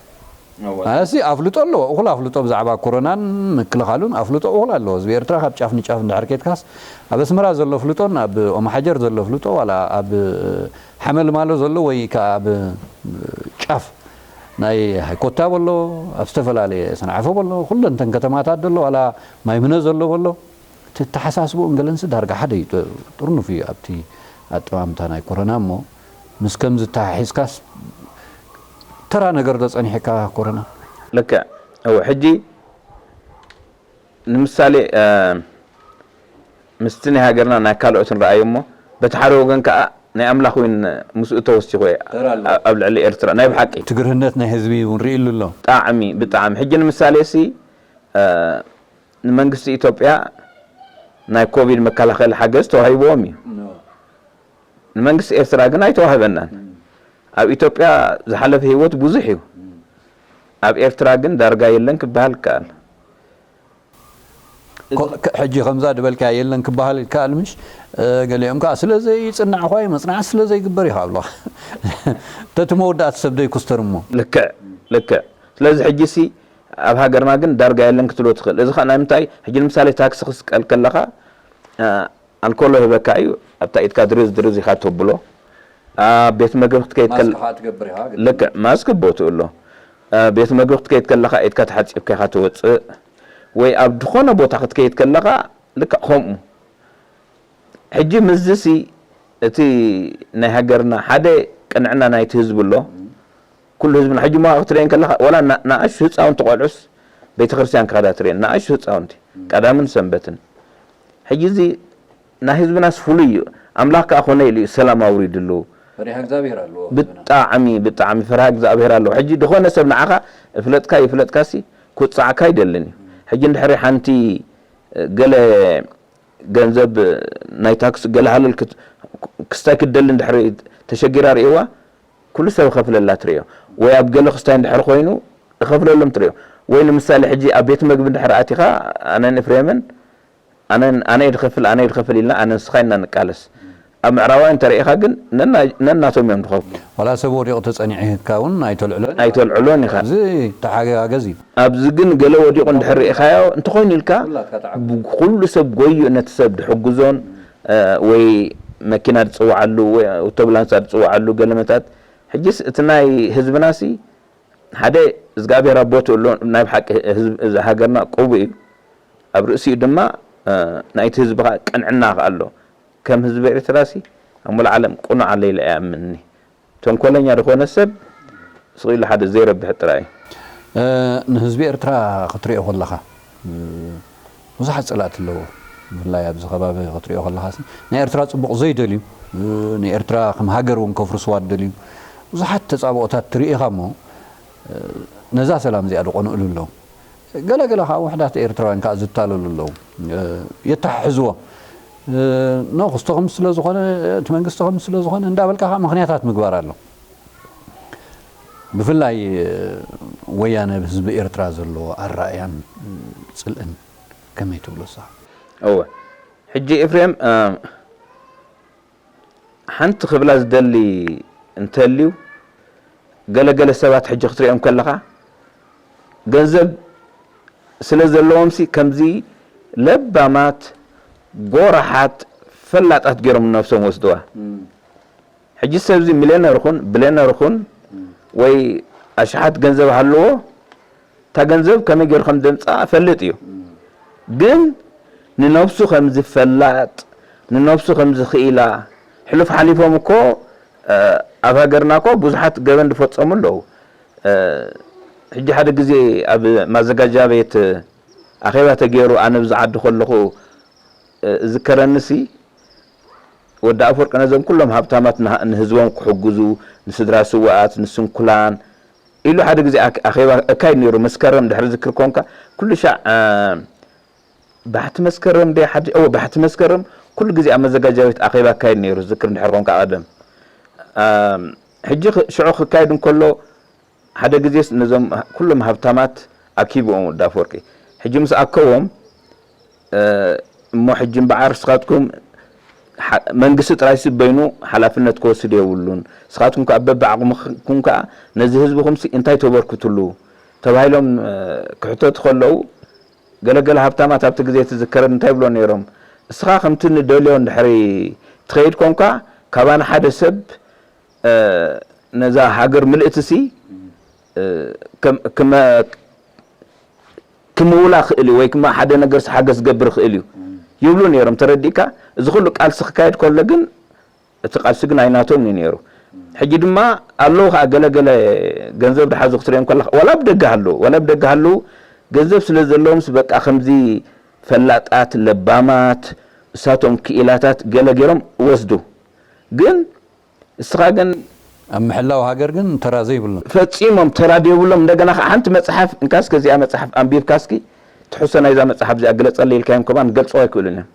ኣነሲ ኣፍልጦ ኣለዎ እኹል ኣፍልጦ ብዛዕባ ኮሮናን ምክልኻሉን ኣፍልጦ እኹል ኣለዎ ህዝቢ ኤርትራ ካብ ጫፍ ንጫፍ እንድሕር ኬድካስ ኣብ ኣስመራ ዘሎ ፍልጦን ኣብ ኦማሓጀር ዘሎ ፍልጦ ዋላ ኣብ ሓመልማሎ ዘሎ ወይ ከዓ ኣብ ጫፍ ናይ ሃይኮታ በሎ ኣብ ዝተፈላለየ ሰንዓፈ በሎ ኩለንተን ከተማታት ዘሎ ዋላ ማይምነ ዘሎ በሎ እቲ ተሓሳስቦ እንገለንሲ ዳርጋ ሓደ እዩ ጥርኑፍ እዩ ኣብቲ ኣጠማምታ ናይ ኮረና እሞ ምስ ከምዚ ተሓሒዝካስ ተራ ነገር ዶ ጸኒሕካ ኮረና ልክዕ እው ሕጂ ንምሳሌ ምስቲ ናይ ሃገርና ናይ ካልኦት ንረኣዮ እሞ በቲ ሓደ ወገን ከዓ ናይ ኣምላኽ እውን ምስኡ ተወሲኹ ኣብ ልዕሊ ኤርትራ ናይ ብሓቂ ትግርህነት ናይ ህዝቢ እውን ርእሉ ኣሎ ጣዕሚ ብጣዕሚ ሕጂ ንምሳሌ ሲ ንመንግስቲ ኢትዮጵያ ናይ ኮቪድ መከላኸሊ ሓገዝ ተዋሂብዎም እዩ ንመንግስቲ ኤርትራ ግን ኣይተዋህበናን ኣብ ኢትዮጵያ ዝሓለፈ ህይወት ብዙሕ እዩ ኣብ ኤርትራ ግን ዳርጋ የለን ክበሃል ይከኣል ሕጂ ከምዛ ድበልካ የለን ክበሃል ይከኣል ምሽ ገሊኦም ከዓ ስለ ዘይፅናዕኳ እዩ መፅናዕቲ ስለ ዘይግበር እዩ ካብሎ ተቲ መወዳእቲ ሰብ ዘይኩስተር እሞ ልክዕ ልክዕ ስለዚ ሕጂ ሲ ኣብ ሃገርና ግን ዳርጋ የለን ክትብሎ ትኽእል እዚ ከዓ ናይ ምንታይ ሕጂ ንምሳሌ ታክሲ ክስቀል ከለካ ኣልኮሎ ህበካ እዩ ኣብታ ኢድካ ድርዝ ድርዝ ኢኻ ተብሎ ኣብ ቤት መግቢ ክትከይድ ከል- ማስክ ከዓ ትገብር ኢኻ ግን ልክዕ ማስክ ቦትኡ ኣሎ ኣብ ቤት መግቢ ክትከይድ ከለኻ ኢድካ ተሓፂብካ ኢኻ ትወፅእ ወይ ኣብ ዝኾነ ቦታ ክትከይድ ከለኻ ልክዕ ከምኡ ሕጂ ምስዚ ሲ እቲ ናይ ሃገርና ሓደ ቅንዕና ናይቲ ህዝቢ ኣሎ ኩሉ ህዝብና ሕጂ መዋቕ ክትርእየን ከለኻ ዋላ ንኣሽቱ ህፃውንቲ ቆልዑስ ቤተክርስትያን ክኸዳ ትርእየን ንኣሽቱ ህፃውንቲ ቀዳምን ሰንበትን ሕጂ እዚ ናይ ህዝብናስ ፍሉይ እዩ ኣምላኽ ከዓ ኮነ ኢሉ እዩ ሰላም ኣውሪድሉ ፈሪሃ እግዚኣብሔር ኣለዎ ህዝብና። ብጣዕሚ ብጣዕሚ ፈሪሃ እግዚኣብሔር ኣለዎ ሕጂ ዝኾነ ሰብ ንዓኻ እፍለጥካ ይፍለጥካሲ ክውፅዓካ ኣይደልን እዩ ሕጂ እንድሕሪ ሓንቲ ገለ ገንዘብ ናይ ታክስ ገለ ሃለል ክስታይ ክትደሊ እንድሕሪ ተሸጊራ ርእይዋ፣ ኩሉ ሰብ ይኸፍለላ ትርእዮ። ወይ ኣብ ገለ ክስታይ እንድሕር ኮይኑ ይኸፍለሎም ትርእዮ። ወይ ንምሳሌ ሕጂ ኣብ ቤት መግቢ እንድሕር ኣቲኻ ኣነን ኤፍሬምን ኣነን ኣነ ድኸፍል ኣነ ድኸፍል ኢልና ኣነን ንስኻ ኢና ንቃለስ። ኣብ ምዕራባውያን እንተሪኢኻ ግን ነናቶም እዮም ድኸፍሉ። ዋላ ሰብ ወዲቑ ተጸኒዕካ እውን ኣይተልዕሎን። ኣይተልዕሎን ኢኻ። እዚ ተሓጋገዝ እዩ። ኣብዚ ግን ገለ ወዲቑ እንድሕር ርኢኻዮ እንተኾይኑ ኢልካ ኩሉ ሰብ ጎዩ ነቲ ሰብ ድሕግዞን ወይ መኪና ድጽውዓሉ ወይ ኣውቶብላንሳ ድጽውዓሉ ገለመታት። ሕጅስ እቲ ናይ ህዝብናሲ ሓደ እግዚኣብሔር ኣብ ቦትኡ ኣሎ። ናይ ብሓቂ ህዝብ እዛ ሃገርና ቅቡእ እዩ። ኣብ ርእሲኡ ድማ ናይቲ ህዝቢ ኸኣ ቅንዕና ኸኣ ኣሎ። ከም ህዝቢ ኤርትራሲ ኣብ ሙሉእ ዓለም ቅኑዕ ኣለ ኢለ ኣይኣምንኒ። ተንኮለኛ ዝኾነ ሰብ ስቕ ኢሉ ሓደ ዘይረብሕ ጥራይ እዩ። ንህዝቢ ኤርትራ ክትሪኦ ከለኻ ብዙሓት ጸላእቲ ኣለዎ። ብፍላይ ኣብዚ ከባቢ ክትሪኦ ከለኻ ናይ ኤርትራ ጽቡቕ ዘይደልዩ ንኤርትራ ከም ሃገር እውን ከፍርስዋ ደልዩ ብዙሓት ተጻብኦታት ትርኢ ኢኻ እሞ ነዛ ሰላም እዚኣ ድቆንእሉ ኣለዉ። ገለ ገለ ከዓ ውሕዳት ኤርትራውያን ከዓ ዝታለሉ ኣለዉ። የተሓሕዝዎ ኖ ክስቶ ከም ስለ ዝኾነ እቲ መንግስቲ ከም ስለ ዝኾነ እንዳበልካ ከዓ ምክንያታት ምግባር ኣሎ። ብፍላይ ወያነ ብህዝቢ ኤርትራ ዘለዎ ኣራእያን ፅልእን ከመይ ትብሎ ንስኻ? እወ ሕጂ ኤፍሬም ሓንቲ ክብላ ዝደሊ እንተልዩ ገለገለ ሰባት ሕጂ ክትሪኦም ከለኻ ገንዘብ ስለ ዘለዎምሲ ከምዚ ለባማት ጎራሓት ፈላጣት ገይሮም ንነብሶም ወስድዋ። ሕጂ ሰብዚ ሚልዮነር ኹን ብልዮነር ኹን ወይ ኣሽሓት ገንዘብ ሃልዎ እታ ገንዘብ ከመይ ገይሩ ከም ዘምጽኣ እፈልጥ እዩ። ግን ንነብሱ ከም ዝፈላጥ ንነብሱ ከም ዝኽኢላ ሕሉፍ ሓሊፎም እኮ ኣብ ሃገርና እኮ ብዙሓት ገበን ዝፈጸሙ ኣለዉ። ሕጂ ሓደ ግዜ ኣብ ማዘጋጃ ቤት ኣኼባ ተገይሩ ኣነ ብዚ ዓዲ ከለኹ እዝከረኒሲ ወዲ ኣፈወርቂ ነዞም ኩሎም ሃብታማት ንህዝቦም ክሕግዙ ንስድራ ስውኣት ንስንኩላን ኢሉ ሓደ ግዜ ኣኼባ እካይድ ነይሩ መስከረም ድሕሪ ዝክር ኮንካ ኩሉ ሻዕ ባሕቲ መስከረም ደ ሓዲ ኦ ባሕቲ መስከረም ኩሉ ግዜ ኣብ መዘጋጃ ቤት ኣኼባ ኣካይድ ነይሩ ዝክር ድሕሪ ኮንካ ቀደም ሕጂ ሽዑ ክካይድ እንከሎ ሓደ ግዜስ ነዞም ኩሎም ሃብታማት ኣኪብዎም ወዲ ኣፈወርቂ ሕጂ ምስ ኣከቦም እሞ ሕጂ እምበዓር ንስኻትኩም መንግስቲ ጥራይ ስበይኑ ሓላፍነት ክወስድ የብሉን። ንስኻትኩም ከዓ በብዓቕምኩም ከዓ ነዚ ህዝብኹምሲ እንታይ ተበርክትሉ ተባሂሎም ክሕተቱ ከለዉ ገለገለ ሃብታማት ኣብቲ ግዜ ትዝከረኒ እንታይ ይብሎ ነይሮም እስኻ ከምቲ ንደልዮ እንድሕሪ ትኸይድ ኮንካ ካባና ሓደ ሰብ ነዛ ሃገር ምልእትሲ ክምውላ ክእል እዩ ወይ ክማ ሓደ ነገር ሓገዝ ገብር ክእል እዩ ይብሉ ነይሮም። ተረዲእካ እዚ ኩሉ ቃልሲ ክካየድ ከሎ ግን እቲ ቃልሲ ግን ኣይናቶም እዩ ነይሩ። ሕጂ ድማ ኣለዉ ከዓ ገለገለ ገንዘብ ድሓዙ ክትሪኦም ከለካ ዋላ ብደገ ሃለዉ ዋላ ብደገ ሃለዉ ገንዘብ ስለ ዘለዎም በቃ ከምዚ ፈላጣት ለባማት እሳቶም ክኢላታት ገለ ገይሮም ወስዱ ግን እስኻ ግን ኣብ ምሕላው ሃገር ግን ተራ ዘይብሎም። ፈጺሞም ተራ ደይብሎም። እንደገና ከዓ ሓንቲ መጽሓፍ እንካ እስከ እዚኣ መጽሓፍ ኣንቢብካ እስኪ ትሕዝቶ ናይዛ መጽሓፍ እዚኣ ግለጸለይ ኢልካዮም ከማን ክገልጽዋ ኣይክእሉን እዮም።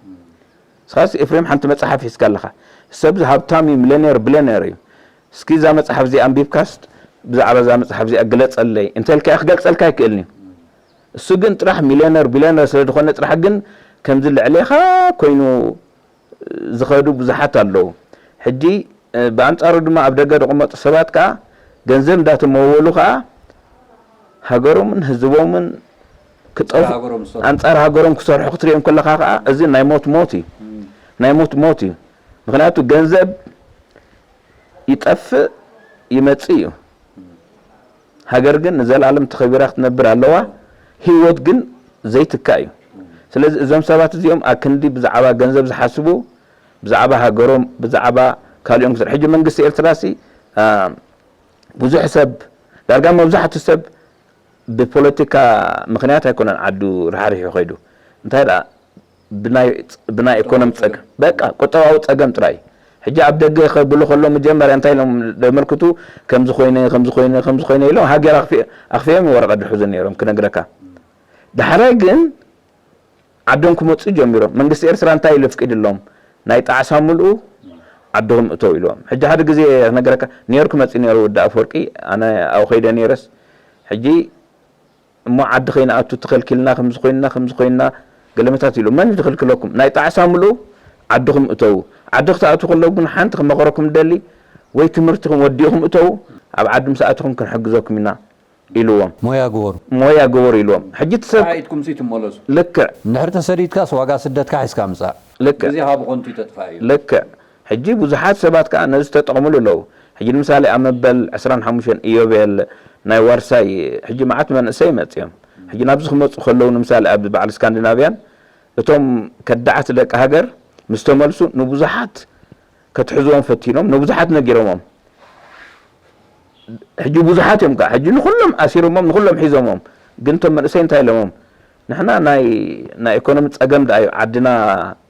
እስኻስ ኤፍሬም ሓንቲ መጽሓፍ ሒዝካ ኣለኻ። ሰብ እዚ ሃብታም እዩ፣ ሚልዮኔር፣ ብልዮኔር እዩ። እስኪ እዛ መጽሓፍ እዚኣ ኣንቢብካስ ብዛዕባ እዛ መጽሓፍ እዚኣ ግለጸለይ እንተልካዮ ክገልጸልካ ኣይክእልን እዩ። እሱ ግን ጥራሕ ሚልዮነር ቢልዮነር ስለ ዝኾነ ጥራሕ ግን ከምዚ ልዕሌኻ ኮይኑ ዝኸዱ ብዙሓት ኣለዉ። ሕጂ ብኣንጻሩ ድማ ኣብ ደገ ዝቕመጡ ሰባት ከኣ ገንዘብ እንዳተመወሉ ከኣ ሃገሮምን ህዝቦምን ክጠፍ ኣንጻር ሃገሮም ክሰርሑ ክትሪኦም ከለኻ ከኣ እዚ ናይ ሞት ሞት እዩ። ናይ ሞት ሞት እዩ። ምኽንያቱ ገንዘብ ይጠፍእ ይመጽእ እዩ። ሃገር ግን ንዘለኣለም ተኸቢራ ክትነብር ኣለዋ። ህይወት ግን ዘይትካእ እዩ። ስለዚ እዞም ሰባት እዚኦም ኣክንዲ ብዛዕባ ገንዘብ ዝሓስቡ ብዛዕባ ሃገሮም ብዛዕባ ካሊኦም ክስር ሕጂ መንግስቲ ኤርትራ ሲ ብዙሕ ሰብ ዳርጋ መብዛሕቱ ሰብ ብፖለቲካ ምኽንያት ኣይኮነን ዓዱ ራሕሪሑ ከይዱ እንታይ ደኣ ብናይ ኢኮኖሚ ጸገም በቃ ቁጠባዊ ጸገም ጥራይ ሕጂ ኣብ ደገ ከብሉ ከሎ መጀመርያ እንታይ ኢሎም ዘመልክቱ ከምዚ ኮይነ ከምዚ ኮይነ ከምዚ ኮይነ ኢሎም ሃገር ኣኽፊኦም ወረቐት ድሕዙ ነይሮም ክነግረካ ዳሕራይ ግን ዓዶም ክመፁ ጀሚሮም። መንግስቲ ኤርትራ እንታይ ኢሉ ኣፍቂድሎም? ናይ ጣዕሳ ምልኡ ዓድኹም እተው ኢልዎም። ሕጂ ሓደ ግዜ ክነገረካ፣ ኒውዮርክ መፂኡ ነይሩ ወዲ ኣፈወርቂ፣ ኣነ ኣብኡ ከይደ ነይረስ፣ ሕጂ እሞ ዓዲ ከይንኣቱ ተኸልኪልና፣ ከምዚ ኮይንና፣ ከምዚ ኮይንና፣ ገለመታት ኢሉ። መን እዩ ዝኽልክለኩም? ናይ ጣዕሳ ምልኡ ዓድኹም እተው። ዓዲ ክትኣቱ ከለኩም ሓንቲ ክመኸረኩም ደሊ፣ ወይ ትምህርትኹም ወዲእኹም እተው፣ ኣብ ዓዲ ምስ ኣትኹም ክንሕግዘኩም ኢና ኢልዎም። ሞያ ግበሩ። ሞያ ግበሩ ኢልዎም። ሕጂ እቲ ሰብ ጥራይ ኢድኩም ሲ ትመለሱ። ልክዕ። እንድሕር ተሰዲድካስ ዋጋ ስደትካ ሒዝካ ምጻእ። ልክዕ። ግዜኻ ብኸንቱ እዩ ተጥፋእ እዩ። ልክዕ። ሕጂ ብዙሓት ሰባት ከኣ ነዚ ተጠቕምሉ ኣለዉ። ሕጂ ንምሳሌ ኣብ መበል ዕስራን ሓሙሽተን ኢዮቤል ናይ ዋርሳይ ሕጂ መዓት መንእሰይ መጽዮም። ሕጂ ናብዚ ክመጹ ከለዉ ንምሳሌ ኣብ በዓል ስካንዲናቭያን እቶም ከዳዓት ደቂ ሃገር ምስ ተመልሱ ንብዙሓት ከትሕዝዎም ፈቲኖም፣ ንብዙሓት ነጊሮሞም። ሕጂ ብዙሓት እዮም ከኣ፣ ሕጂ ንኹሎም ኣሲሮሞም፣ ንኹሎም ሒዞሞም። ግን እቶም መንእሰይ እንታይ ኢሎሞም? ንሕና ናይ፣ ናይ ኢኮኖሚ ጸገም ደኣ እዩ ዓድና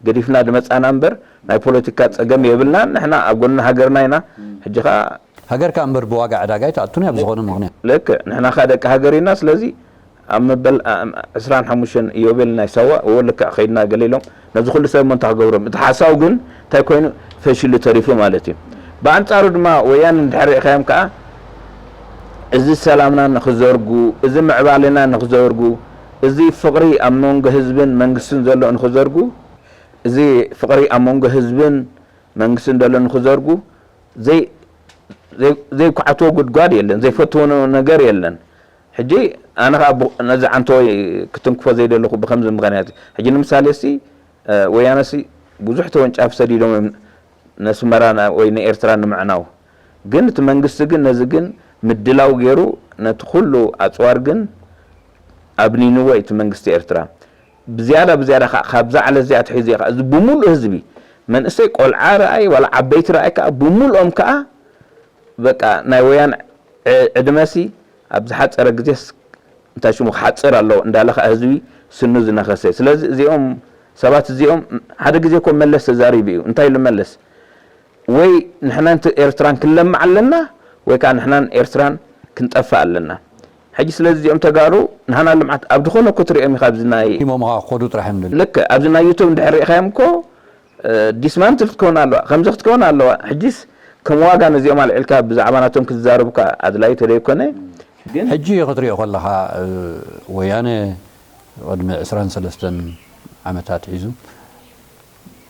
ገዲፍና ዝመጻና እምበር፣ ናይ ፖለቲካ ጸገም የብልናን። ንሕና ኣብ ጎኒ ሃገርና ኢና። ሕጂ ከኣ ሃገርካ እምበር ብዋጋ ዕዳጋ ኣይትኣቱን እያ ብዝኾነ ምኽንያት። ልክዕ፣ ንሕና ከኣ ደቂ ሃገር ኢና። ስለዚ ኣብ መበል፣ አ-፣ ዕስራን ሓሙሽተን ኢዮቤል ናይ ሳዋ፣ እወ፣ ልክዕ፣ ከይድና ገለ ኢሎም። ነዚ ኩሉ ሰብ እሞ እንታይ ክገብሮም? እቲ ሓሳብ ግን እንታይ ኮይኑ? ፈሺሉ ተሪፉ ማለት እዩ። ብኣንጻሩ ድማ ወያነ እንድሕር ርኢኻዮም ከኣ፣ እዚ ሰላምና ንኽዘርጉ፣ እዚ ምዕባለና ንኽዘርጉ፣ እዚ ፍቕሪ ኣብ መንጎ ህዝብን መንግስትን ዘሎ ንኽዘርጉ፣ እዚ ፍቕሪ ኣብ መንጎ ህዝብን መንግስትን ዘሎ ንኽዘርጉ፣ ዘይ-፣ ዘይ-፣ ዘይኳዕትዎ ጉድጓድ የለን፣ ዘይፈትዎ ነገር የለን። ሕጂ ኣነ ኸኣ ብ-፣ ነዚ ዓንተወይ ክትንክፎ ዘይደለኹ ብኸምዚ ምኽንያት እዩ። ሕጂ ንምሳሌ ሲ፣ እ፣ ወያነ ሲ ብዙሕ ተወንጫፊ ሰዲዶም እዮም ነስመራ ና-፣ ወይ ንኤርትራ ንምዕናው። ግን እቲ መንግስቲ ግን ነዚ ግን ምድላው ገይሩ ነቲ ኩሉ ኣጽዋር ግን ኣብኒንዎ እዩ እቲ መንግስቲ ኤርትራ። ብዝያዳ፣ ብዝያዳ ከኣ ካብዛ ዓለት እዚኣ ኣትሒዙ እዩ ከኣ እዚ ብምሉእ ህዝቢ፣ መንእሰይ ቆልዓ ረኣይ ዋላ ዓበይቲ ረኣይ ከኣ ብምልኦም ከኣ በቃ ናይ ወያነ ዕ-፣ ዕድመሲ ኣብ ዝሓጸረ ግዜስ እንታይ ሽሙ ክሓጽር ኣለዎ እንዳለ ከኣ ህዝቢ ስኑ ዝነኸሰ። ስለዚ እዚኦም ሰባት እዚኦም ሓደ ግዜ እኮ መለስ ተዛሪቡ እዩ። እንታይ ኢሉ መለስ? ወይ ንሕናን ት-፣ ኤርትራን ክንለምዕ ኣለና ወይ ከኣ ንሕናን ኤርትራን ክንጠፍእ ኣለና። ሕጂ ስለዚ እዚኦም ተጋሩ ንሃና ልምዓት ኣብ ዝኾነ እኮ ትሪኦም ኢኻ ኣብዚ ናይ ሂሞምኻ ክኸዱ ጥራሕ እዮም ደልዩ። ልክዕ፣ ኣብዚ ናይ ዩቱብ እንድሕር ርኢኻዮም እኮ እ፣ ዲስማንትል ክትከውን ኣለዋ፣ ከምዚ ክትከውን ኣለዋ። ሕጂስ ከም ዋጋ ነዚኦም ኣልዒልካ ብዛዕባ ናቶም ክትዛረብካ ኣድላዪ ተደይኮነ። ግን ሕጂ ክትሪኦ ከለኻ፣ እ፣ ወያነ ቅድሚ ዕስራን ሰለስተን ዓመታት ሒዙ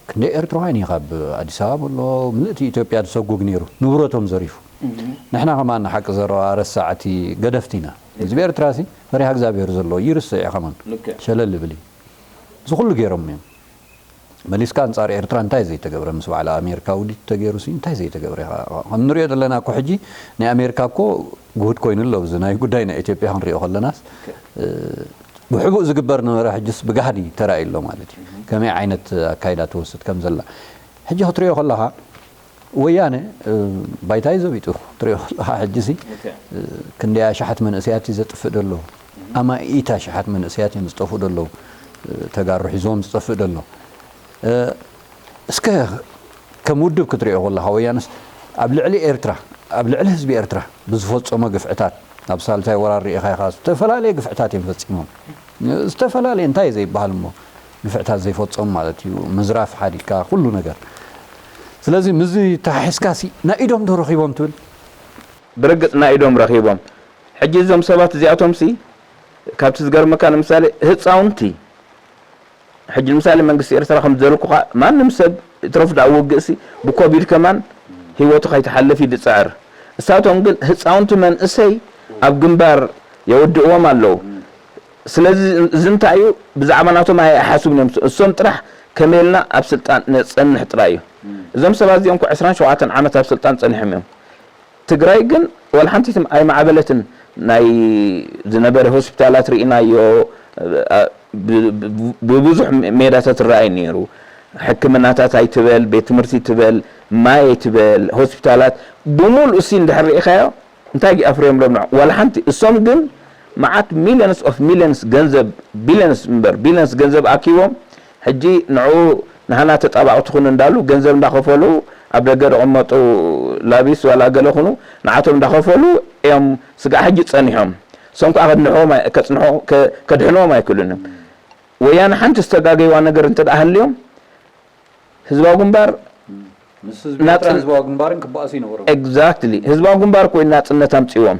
ክንደይ ኤርትራውያን እዩ ካብ ኣዲስ ኣበባ ኣሎ ምልእቲ ኢትዮጵያ ዝሰጉግ ነይሩ፣ ንብረቶም ዘሪፉ። እህ። ንሕና ከማን ሓቂ ዘረባ ረሳዕቲ ገደፍቲ ኢና። ህዝቢ ኤርትራሲ ፈሪሃ እግዚኣብሔር ዘለዎ ይርስዕ እዩ ከማን። ልክዕ። ሸለል ይብል እዩ። እዚ ኩሉ ገይሮም እዮም። መሊስካ ኣንጻር ኤርትራ እንታይ ዘይተገብረ? ምስ በዓል ኣሜሪካ ውዲት ተገይሩ ሲ እንታይ ዘይተገብረ? ኢኻ፣ ከም ንሪኦ ዘለና እኮ ሕጂ ናይ ኣሜሪካ እኮ ግሁድ ኮይኑ ኣሎ። እዚ ናይ ጉዳይ ናይ ኢትዮጵያ ክንሪኦ ከለናስ፣ እ፣ ብሕቡእ ዝግበር ነበረ፣ ሕጅስ ብጋህዲ ተራእዩ ኣሎ ማለት እዩ። ከመይ ዓይነት ኣካይዳ ትወስድ ከም ዘላ። ሕጂ ክትሪኦ ከለኻ፣ ወያነ፣ እ፣ ባይታ እዩ ዘቢጡ። ትሪኦ ከለኻ ሕጂ ሲ፣ ኦኬ። እ፣ ክንደይ ኣሽሓት መንእሰያት እዩ ዘጥፍእ ዘሎ? ኣማኢት ኣሽሓት መንእሰያት እዮም ዝጠፍኡ ዘለዉ። እ፣ ተጋሩ ሒዞም ዝጠፍእ ዘሎ። እ፣ እስከ ከም ውድብ ክትሪኦ ከለኻ፣ ወያነስ ኣብ ልዕሊ ኤርትራ፣ ኣብ ልዕሊ ህዝቢ ኤርትራ ብዝፈጸሞ ግፍዕታት፣ ኣብ ሳልሳይ ወራር ርኢኻ ኢኻ፣ ዝተፈላለየ ግፍዕታት እዮም ፈጺሞም። ዝተፈላለየ እንታይ ዘይበሃል እሞ ግፍዕታት ዘይፈጸሙ ማለት እዩ። ምዝራፍ ሓዲግካ ኩሉ ነገር። ስለዚ ምስዚ ተሓሒዝካ ሲ ናይ ኢዶም ዶ ረኺቦም ትብል? ብርግጽ ናይ ኢዶም ረኺቦም። ሕጂ እዞም ሰባት እዚኣቶም ሲ ካብቲ ዝገርመካ ንምሳሌ ህጻውንቲ፣ ሕጂ ንምሳሌ መንግስቲ ኤርትራ ከም ዘልኩኻ ማንም ሰብ ይትረፍ ደኣ ውግእ ሲ ብኮቪድ ከማን ህይወቱ ከይትሓልፍ እዩ ዝጽዕር። እሳቶም ግን ህጻውንቲ መንእሰይ ኣብ ግንባር የወድእዎም ኣለዉ። ስለዚ እዚ እንታይ እዩ? ብዛዕባ ናቶም ኣይሓስቡን እዮም። እሶም ጥራሕ ከመይ ኢልና ኣብ ስልጣን ነጸንሕ ጥራይ እዩ። እዞም ሰባት እዚኦም እኮ ዕስራን ሸውዓተን ዓመት ኣብ ስልጣን ጸኒሖም እዮም። ትግራይ ግን ወላ ሓንቲ ኣይማዕበለትን። ናይ ዝነበረ ሆስፒታላት ርኢናዮ፣ ብ-፣ ብ-፣ ብብዙሕ ሜዳታት ይረኣይ ነይሩ። ሕክምናታት ኣይትበል፣ ቤት ትምህርቲ ትበል፣ ማይ ኣይትበል፣ ሆስፒታላት ብምሉእ እሲ እንድሕር ርኢኻዮ፣ እንታይ ኣፍርዮም ሎም ንዑ? ዋላ ሓንቲ። እሶም ግን መዓት ሚልዮንስ ኦፍ ሚልዮንስ ገንዘብ፣ ቢልዮንስ እምበር፣ ቢልዮንስ ገንዘብ ኣኪቦም፣ ሕጂ ንዑ ንሃና ተጣባቕቲ ኩኑ እንዳሉ ገንዘብ እንዳኸፈሉ፣ ኣብ ደገ ዝቕመጡ ላቢስ ዋላ ገለ ኩኑ፣ ንዓቶም እንዳኸፈሉ እዮም ስጋዕ ሕጂ ጸኒሖም። እሶም ከዓ ከድንሕዎም ኣይ- ከፅንሖ ከ- ከድሕንዎም ኣይክእሉን እዮም። ወያነ ሓንቲ ዝተጋገይዋ ነገር እንተ ደኣ ሃልዮም ህዝባዊ ግንባር ምስ ህዝቢ ኤርትራን ህዝባዊ ግንባርን ክበኣሱ ይነበሮም። Exactly ህዝባዊ ግንባር ኮይኑ ናፅነት ኣምፅዎም።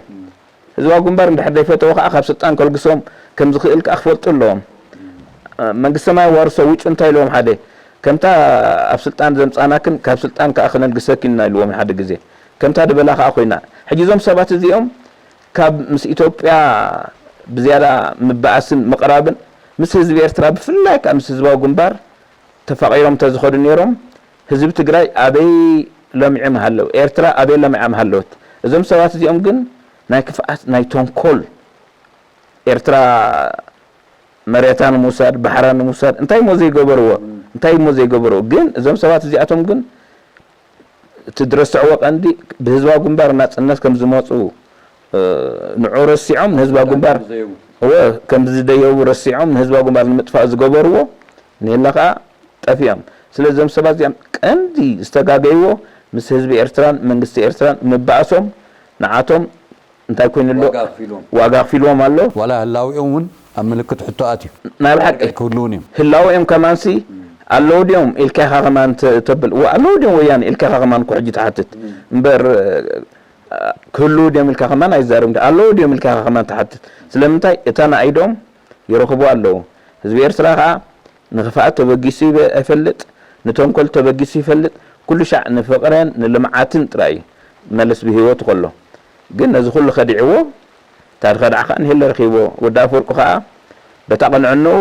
ህዝባዊ ግንባር እንድሕር ዘይፈተዎ ከዓ ካብ ስልጣን ከልግሶም ከም ዝኽእል ከዓ ክፈልጡ ኣለዎም። መንግስቲ ሰማይ ዋርሶ ውጭ እንታይ ኢልዎም ሓደ ከምታ ኣብ ስልጣን ዘምፃናክን ካብ ስልጣን ከዓ ክነልግሰኪን ኢና ኢልዎም ሓደ ግዜ ከምታ ድበላ ከዓ ኮይና ሕጂ እዞም ሰባት እዚኦም ካብ ምስ ኢትዮጵያ ብዝያዳ ምበኣስን ምቕራብን ምስ ህዝቢ ኤርትራ ብፍላይ ከዓ ምስ ህዝባዊ ግንባር ተፋቒሮም እንተዝኸዱ ነይሮም ህዝቢ ትግራይ ኣበይ ለሚዑ ምሃለው ኤርትራ ኣበይ ለሚዓ ምሃለወት። እዞም ሰባት እዚኦም ግን ናይ ክፍኣት ናይ ተንኮል ኤርትራ መሬታ ንምውሳድ ባሕራ ንምውሳድ እንታይ እሞ ዘይገበርዎ እንታይ እሞ ዘይገበርዎ ግን እዞም ሰባት እዚኣቶም ግን እቲ ዝረስዕዎ ቀንዲ ብህዝባዊ ግንባር ናፅነት ከም ዝመፁ ንዑ ረሲዖም ንህዝባዊ ግንባር እወ ከም ዝደየቡ ረሲዖም ንህዝባዊ ግንባር ንምጥፋእ ዝገበርዎ ንየላ ከዓ ጠፊኦም። ስለዚ እዞም ሰባት እዚኦም ቀንዲ ዝተጋገይዎ ምስ ህዝቢ ኤርትራን መንግስቲ ኤርትራን ምባእሶም ንዓቶም እንታይ ኮይኑ ኣሎ ዋጋ ክፊልዎም ኣሎ። ዋላ ህላዊኦም እውን ኣብ ምልክት ሕቶ ኣትዩ ናይ ብሓቂ ክህልውን እዮም። ህላወኦም ከማንሲ ኣለዉ ድዮም ኢልካ ኢኻ ከማን ተ- ተብል እዋ ኣለዉ ድዮም ወያነ ኢልካ ኢኻ ከማን እኮ ሕጂ ትሓትት እምበር ክህልዉ ድዮም ኢልካ ከማን ኣይዛረብ ኣለዉ ድዮም ኢልካ ኢኻ ከማን ትሓትት ስለምንታይ እታ ንኣይዶም ይረኽቡ ኣለዉ ህዝቢ ኤርትራ ከዓ ንኽፍኣት ተበጊሱ ይበ- ኣይፈልጥ ንተንኮል ተበጊሱ ይፈልጥ ኩሉ ሻዕ ንፍቕረን ንልምዓትን ጥራይ እዩ መለስ ብህይወቱ ከሎ ግን ነዚ ኩሉ ከዲዕዎ ታሪኸ ደዓ ከዓ ንሄለ ረኺቦ ወዲ ኣፈወርቂ ከዓ በታ ቅንዕንኡ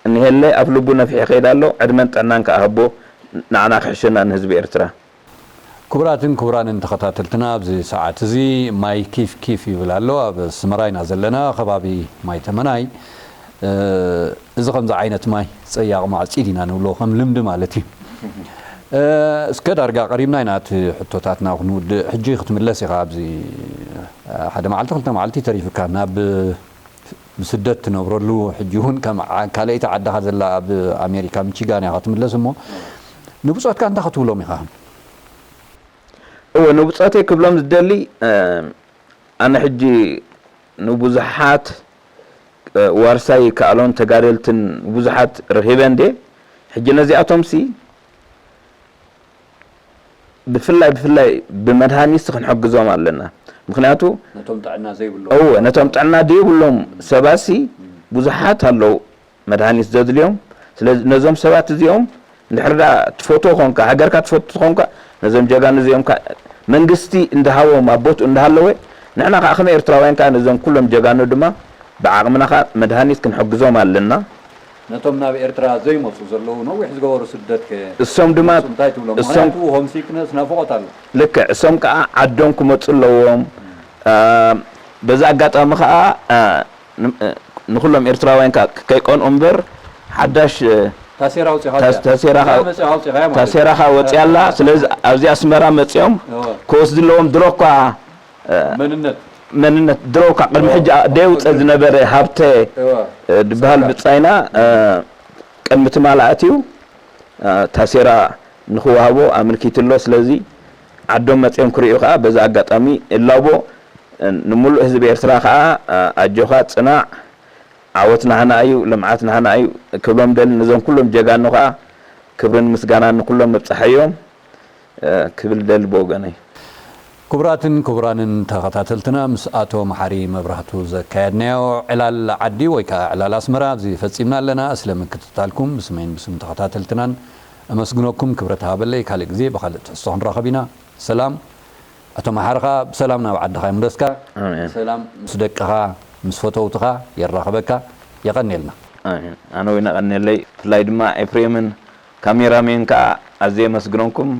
እንሄለ ኣፍ ልቡ ነፊሑ ይኸይድ ኣሎ ዕድመን ጥዕናን ከዓ ህቦ ንዓና ክሕሸና ንህዝቢ ኤርትራ። ክቡራትን ክቡራንን ተኸታተልትና ኣብዚ ሰዓት እዚ ማይ ኪፍ ኪፍ ይብል ኣሎ ኣብ ኣስመራ ኢና ዘለና ከባቢ ማይ ተመናይ እዚ ከምዚ ዓይነት ማይ ፀያቕ ማዕፂድ ኢና ንብሎ ከም ልምዲ ማለት እዩ እስከ ዳርጋ ቀሪብና ኢና እቲ ሕቶታትና ክንውድእ ሕጂ ክትምለስ ኢኻ ኣብዚ ሓደ መዓልቲ ክልተ መዓልቲ ተሪፉካ ናብ ብስደት ትነብረሉ ሕጂ እውን ከም ካልኣይቲ ዓድኻ ዘላ ኣብ ኣሜሪካ ሚቺጋን ኢኻ ትምለስ እሞ ንብፆትካ እንታይ ክትብሎም ኢኻ እወ ንብፆተይ ክብሎም ዝደሊ ኣነ ሕጂ ንብዙሓት ዋርሳይ ይከኣሎን ተጋደልትን ብዙሓት ረኺበ እንዴ ሕጂ ነዚኣቶምሲ ብፍላይ ብፍላይ ብመድሃኒት ክንሕግዞም ኣለና ምክንያቱ ነቶም ጥዕና ዘይብሎም እወ ነቶም ጥዕና ዘይብሎም ሰባሲ ብዙሓት ኣለዉ መድሃኒት ዘድልዮም ስለዚ ነዞም ሰባት እዚኦም እንድሕር ዳ ትፈትዎ ኮንካ ሃገርካ ትፈቱ ኮንካ ነዞም ጀጋኑ እዚኦም ካ መንግስቲ እንዳሃቦም ኣብ ቦትኡ እንዳሃለወ ንሕና ከዓ ከም ኤርትራውያን ከዓ ነዞም ኩሎም ጀጋኑ ድማ ብዓቕምና ከዓ መድሃኒት ክንሕግዞም ኣለና ነቶም ናብ ኤርትራ ዘይመፁ ዘለዉ ነዊሕ ዝገበሩ ስደት ከ እሶም ድማ መፁ እንታይ ትብሎም እሶም ምክንያቱ ሆምሲክነስ ናፍቆት ኣሎ ልክዕ እሶም ከዓ ዓዶም ክመፁ ኣለዎም በዚ ኣጋጣሚ ከዓ ንኩሎም ኤርትራውያን ከይቀንኡ እምበር ሓዳሽ ታሴራ ወፂኻ ታሴራ ወፂያ ኣላ ስለዚ ኣብዚ ኣስመራ መፂኦም ክወስድለዎም ድሮ እኳ መንነት ድሮ እኳ ቅድሚ ሕጂ ደይውፀ ዝነበረ ሃብተ ዝበሃል ብፃይና ቅድሚ ትማሊ ኣትዩ ታሴራ ንክወሃቦ ኣመልኪቱ ኣሎ ስለዚ ዓዶም መፅኦም ክርእዩ ከዓ በዚ ኣጋጣሚ እላቦ ንምሉእ ህዝቢ ኤርትራ ከዓ ኣጆኻ ፅናዕ ዓወት ናህና እዩ ልምዓት ናህና እዩ ክብሎም ደሊ ነዞም ኩሎም ጀጋኑ ከዓ ክብርን ምስጋናን ንኩሎም መብፃሕዮም ክብል ደሊ ብወገነይ። ክቡራትን ክቡራንን ተኸታተልትና ምስ ኣቶ መሓሪ መብራህቱ ዘካየድናዮ ዕላል ዓዲ ወይ ከዓ ዕላል ኣስመራ ኣብዚ ፈፂምና ኣለና። ስለ ምክትታልኩም ብስመይን ብስም ተኸታተልትናን እመስግነኩም። ክብረት ሃበለይ። ካልእ ግዜ ብኻልእ ትሕዝቶ ክንራኸብ ኢና። ሰላም። ኣቶ መሓሪ ኸዓ ብሰላም ናብ ዓድኻ ይምለስካ። ኣሜን። ሰላም ምስ ደቅኻ ምስ ፈተውትኻ የራኽበካ። የቐንየልና። ኣሜን። ኣነ እውን የቐንየለይ። ብፍላይ ድማ ኤፍሬምን ካሜራሜን ከዓ ኣዝየ የመስግነኩም።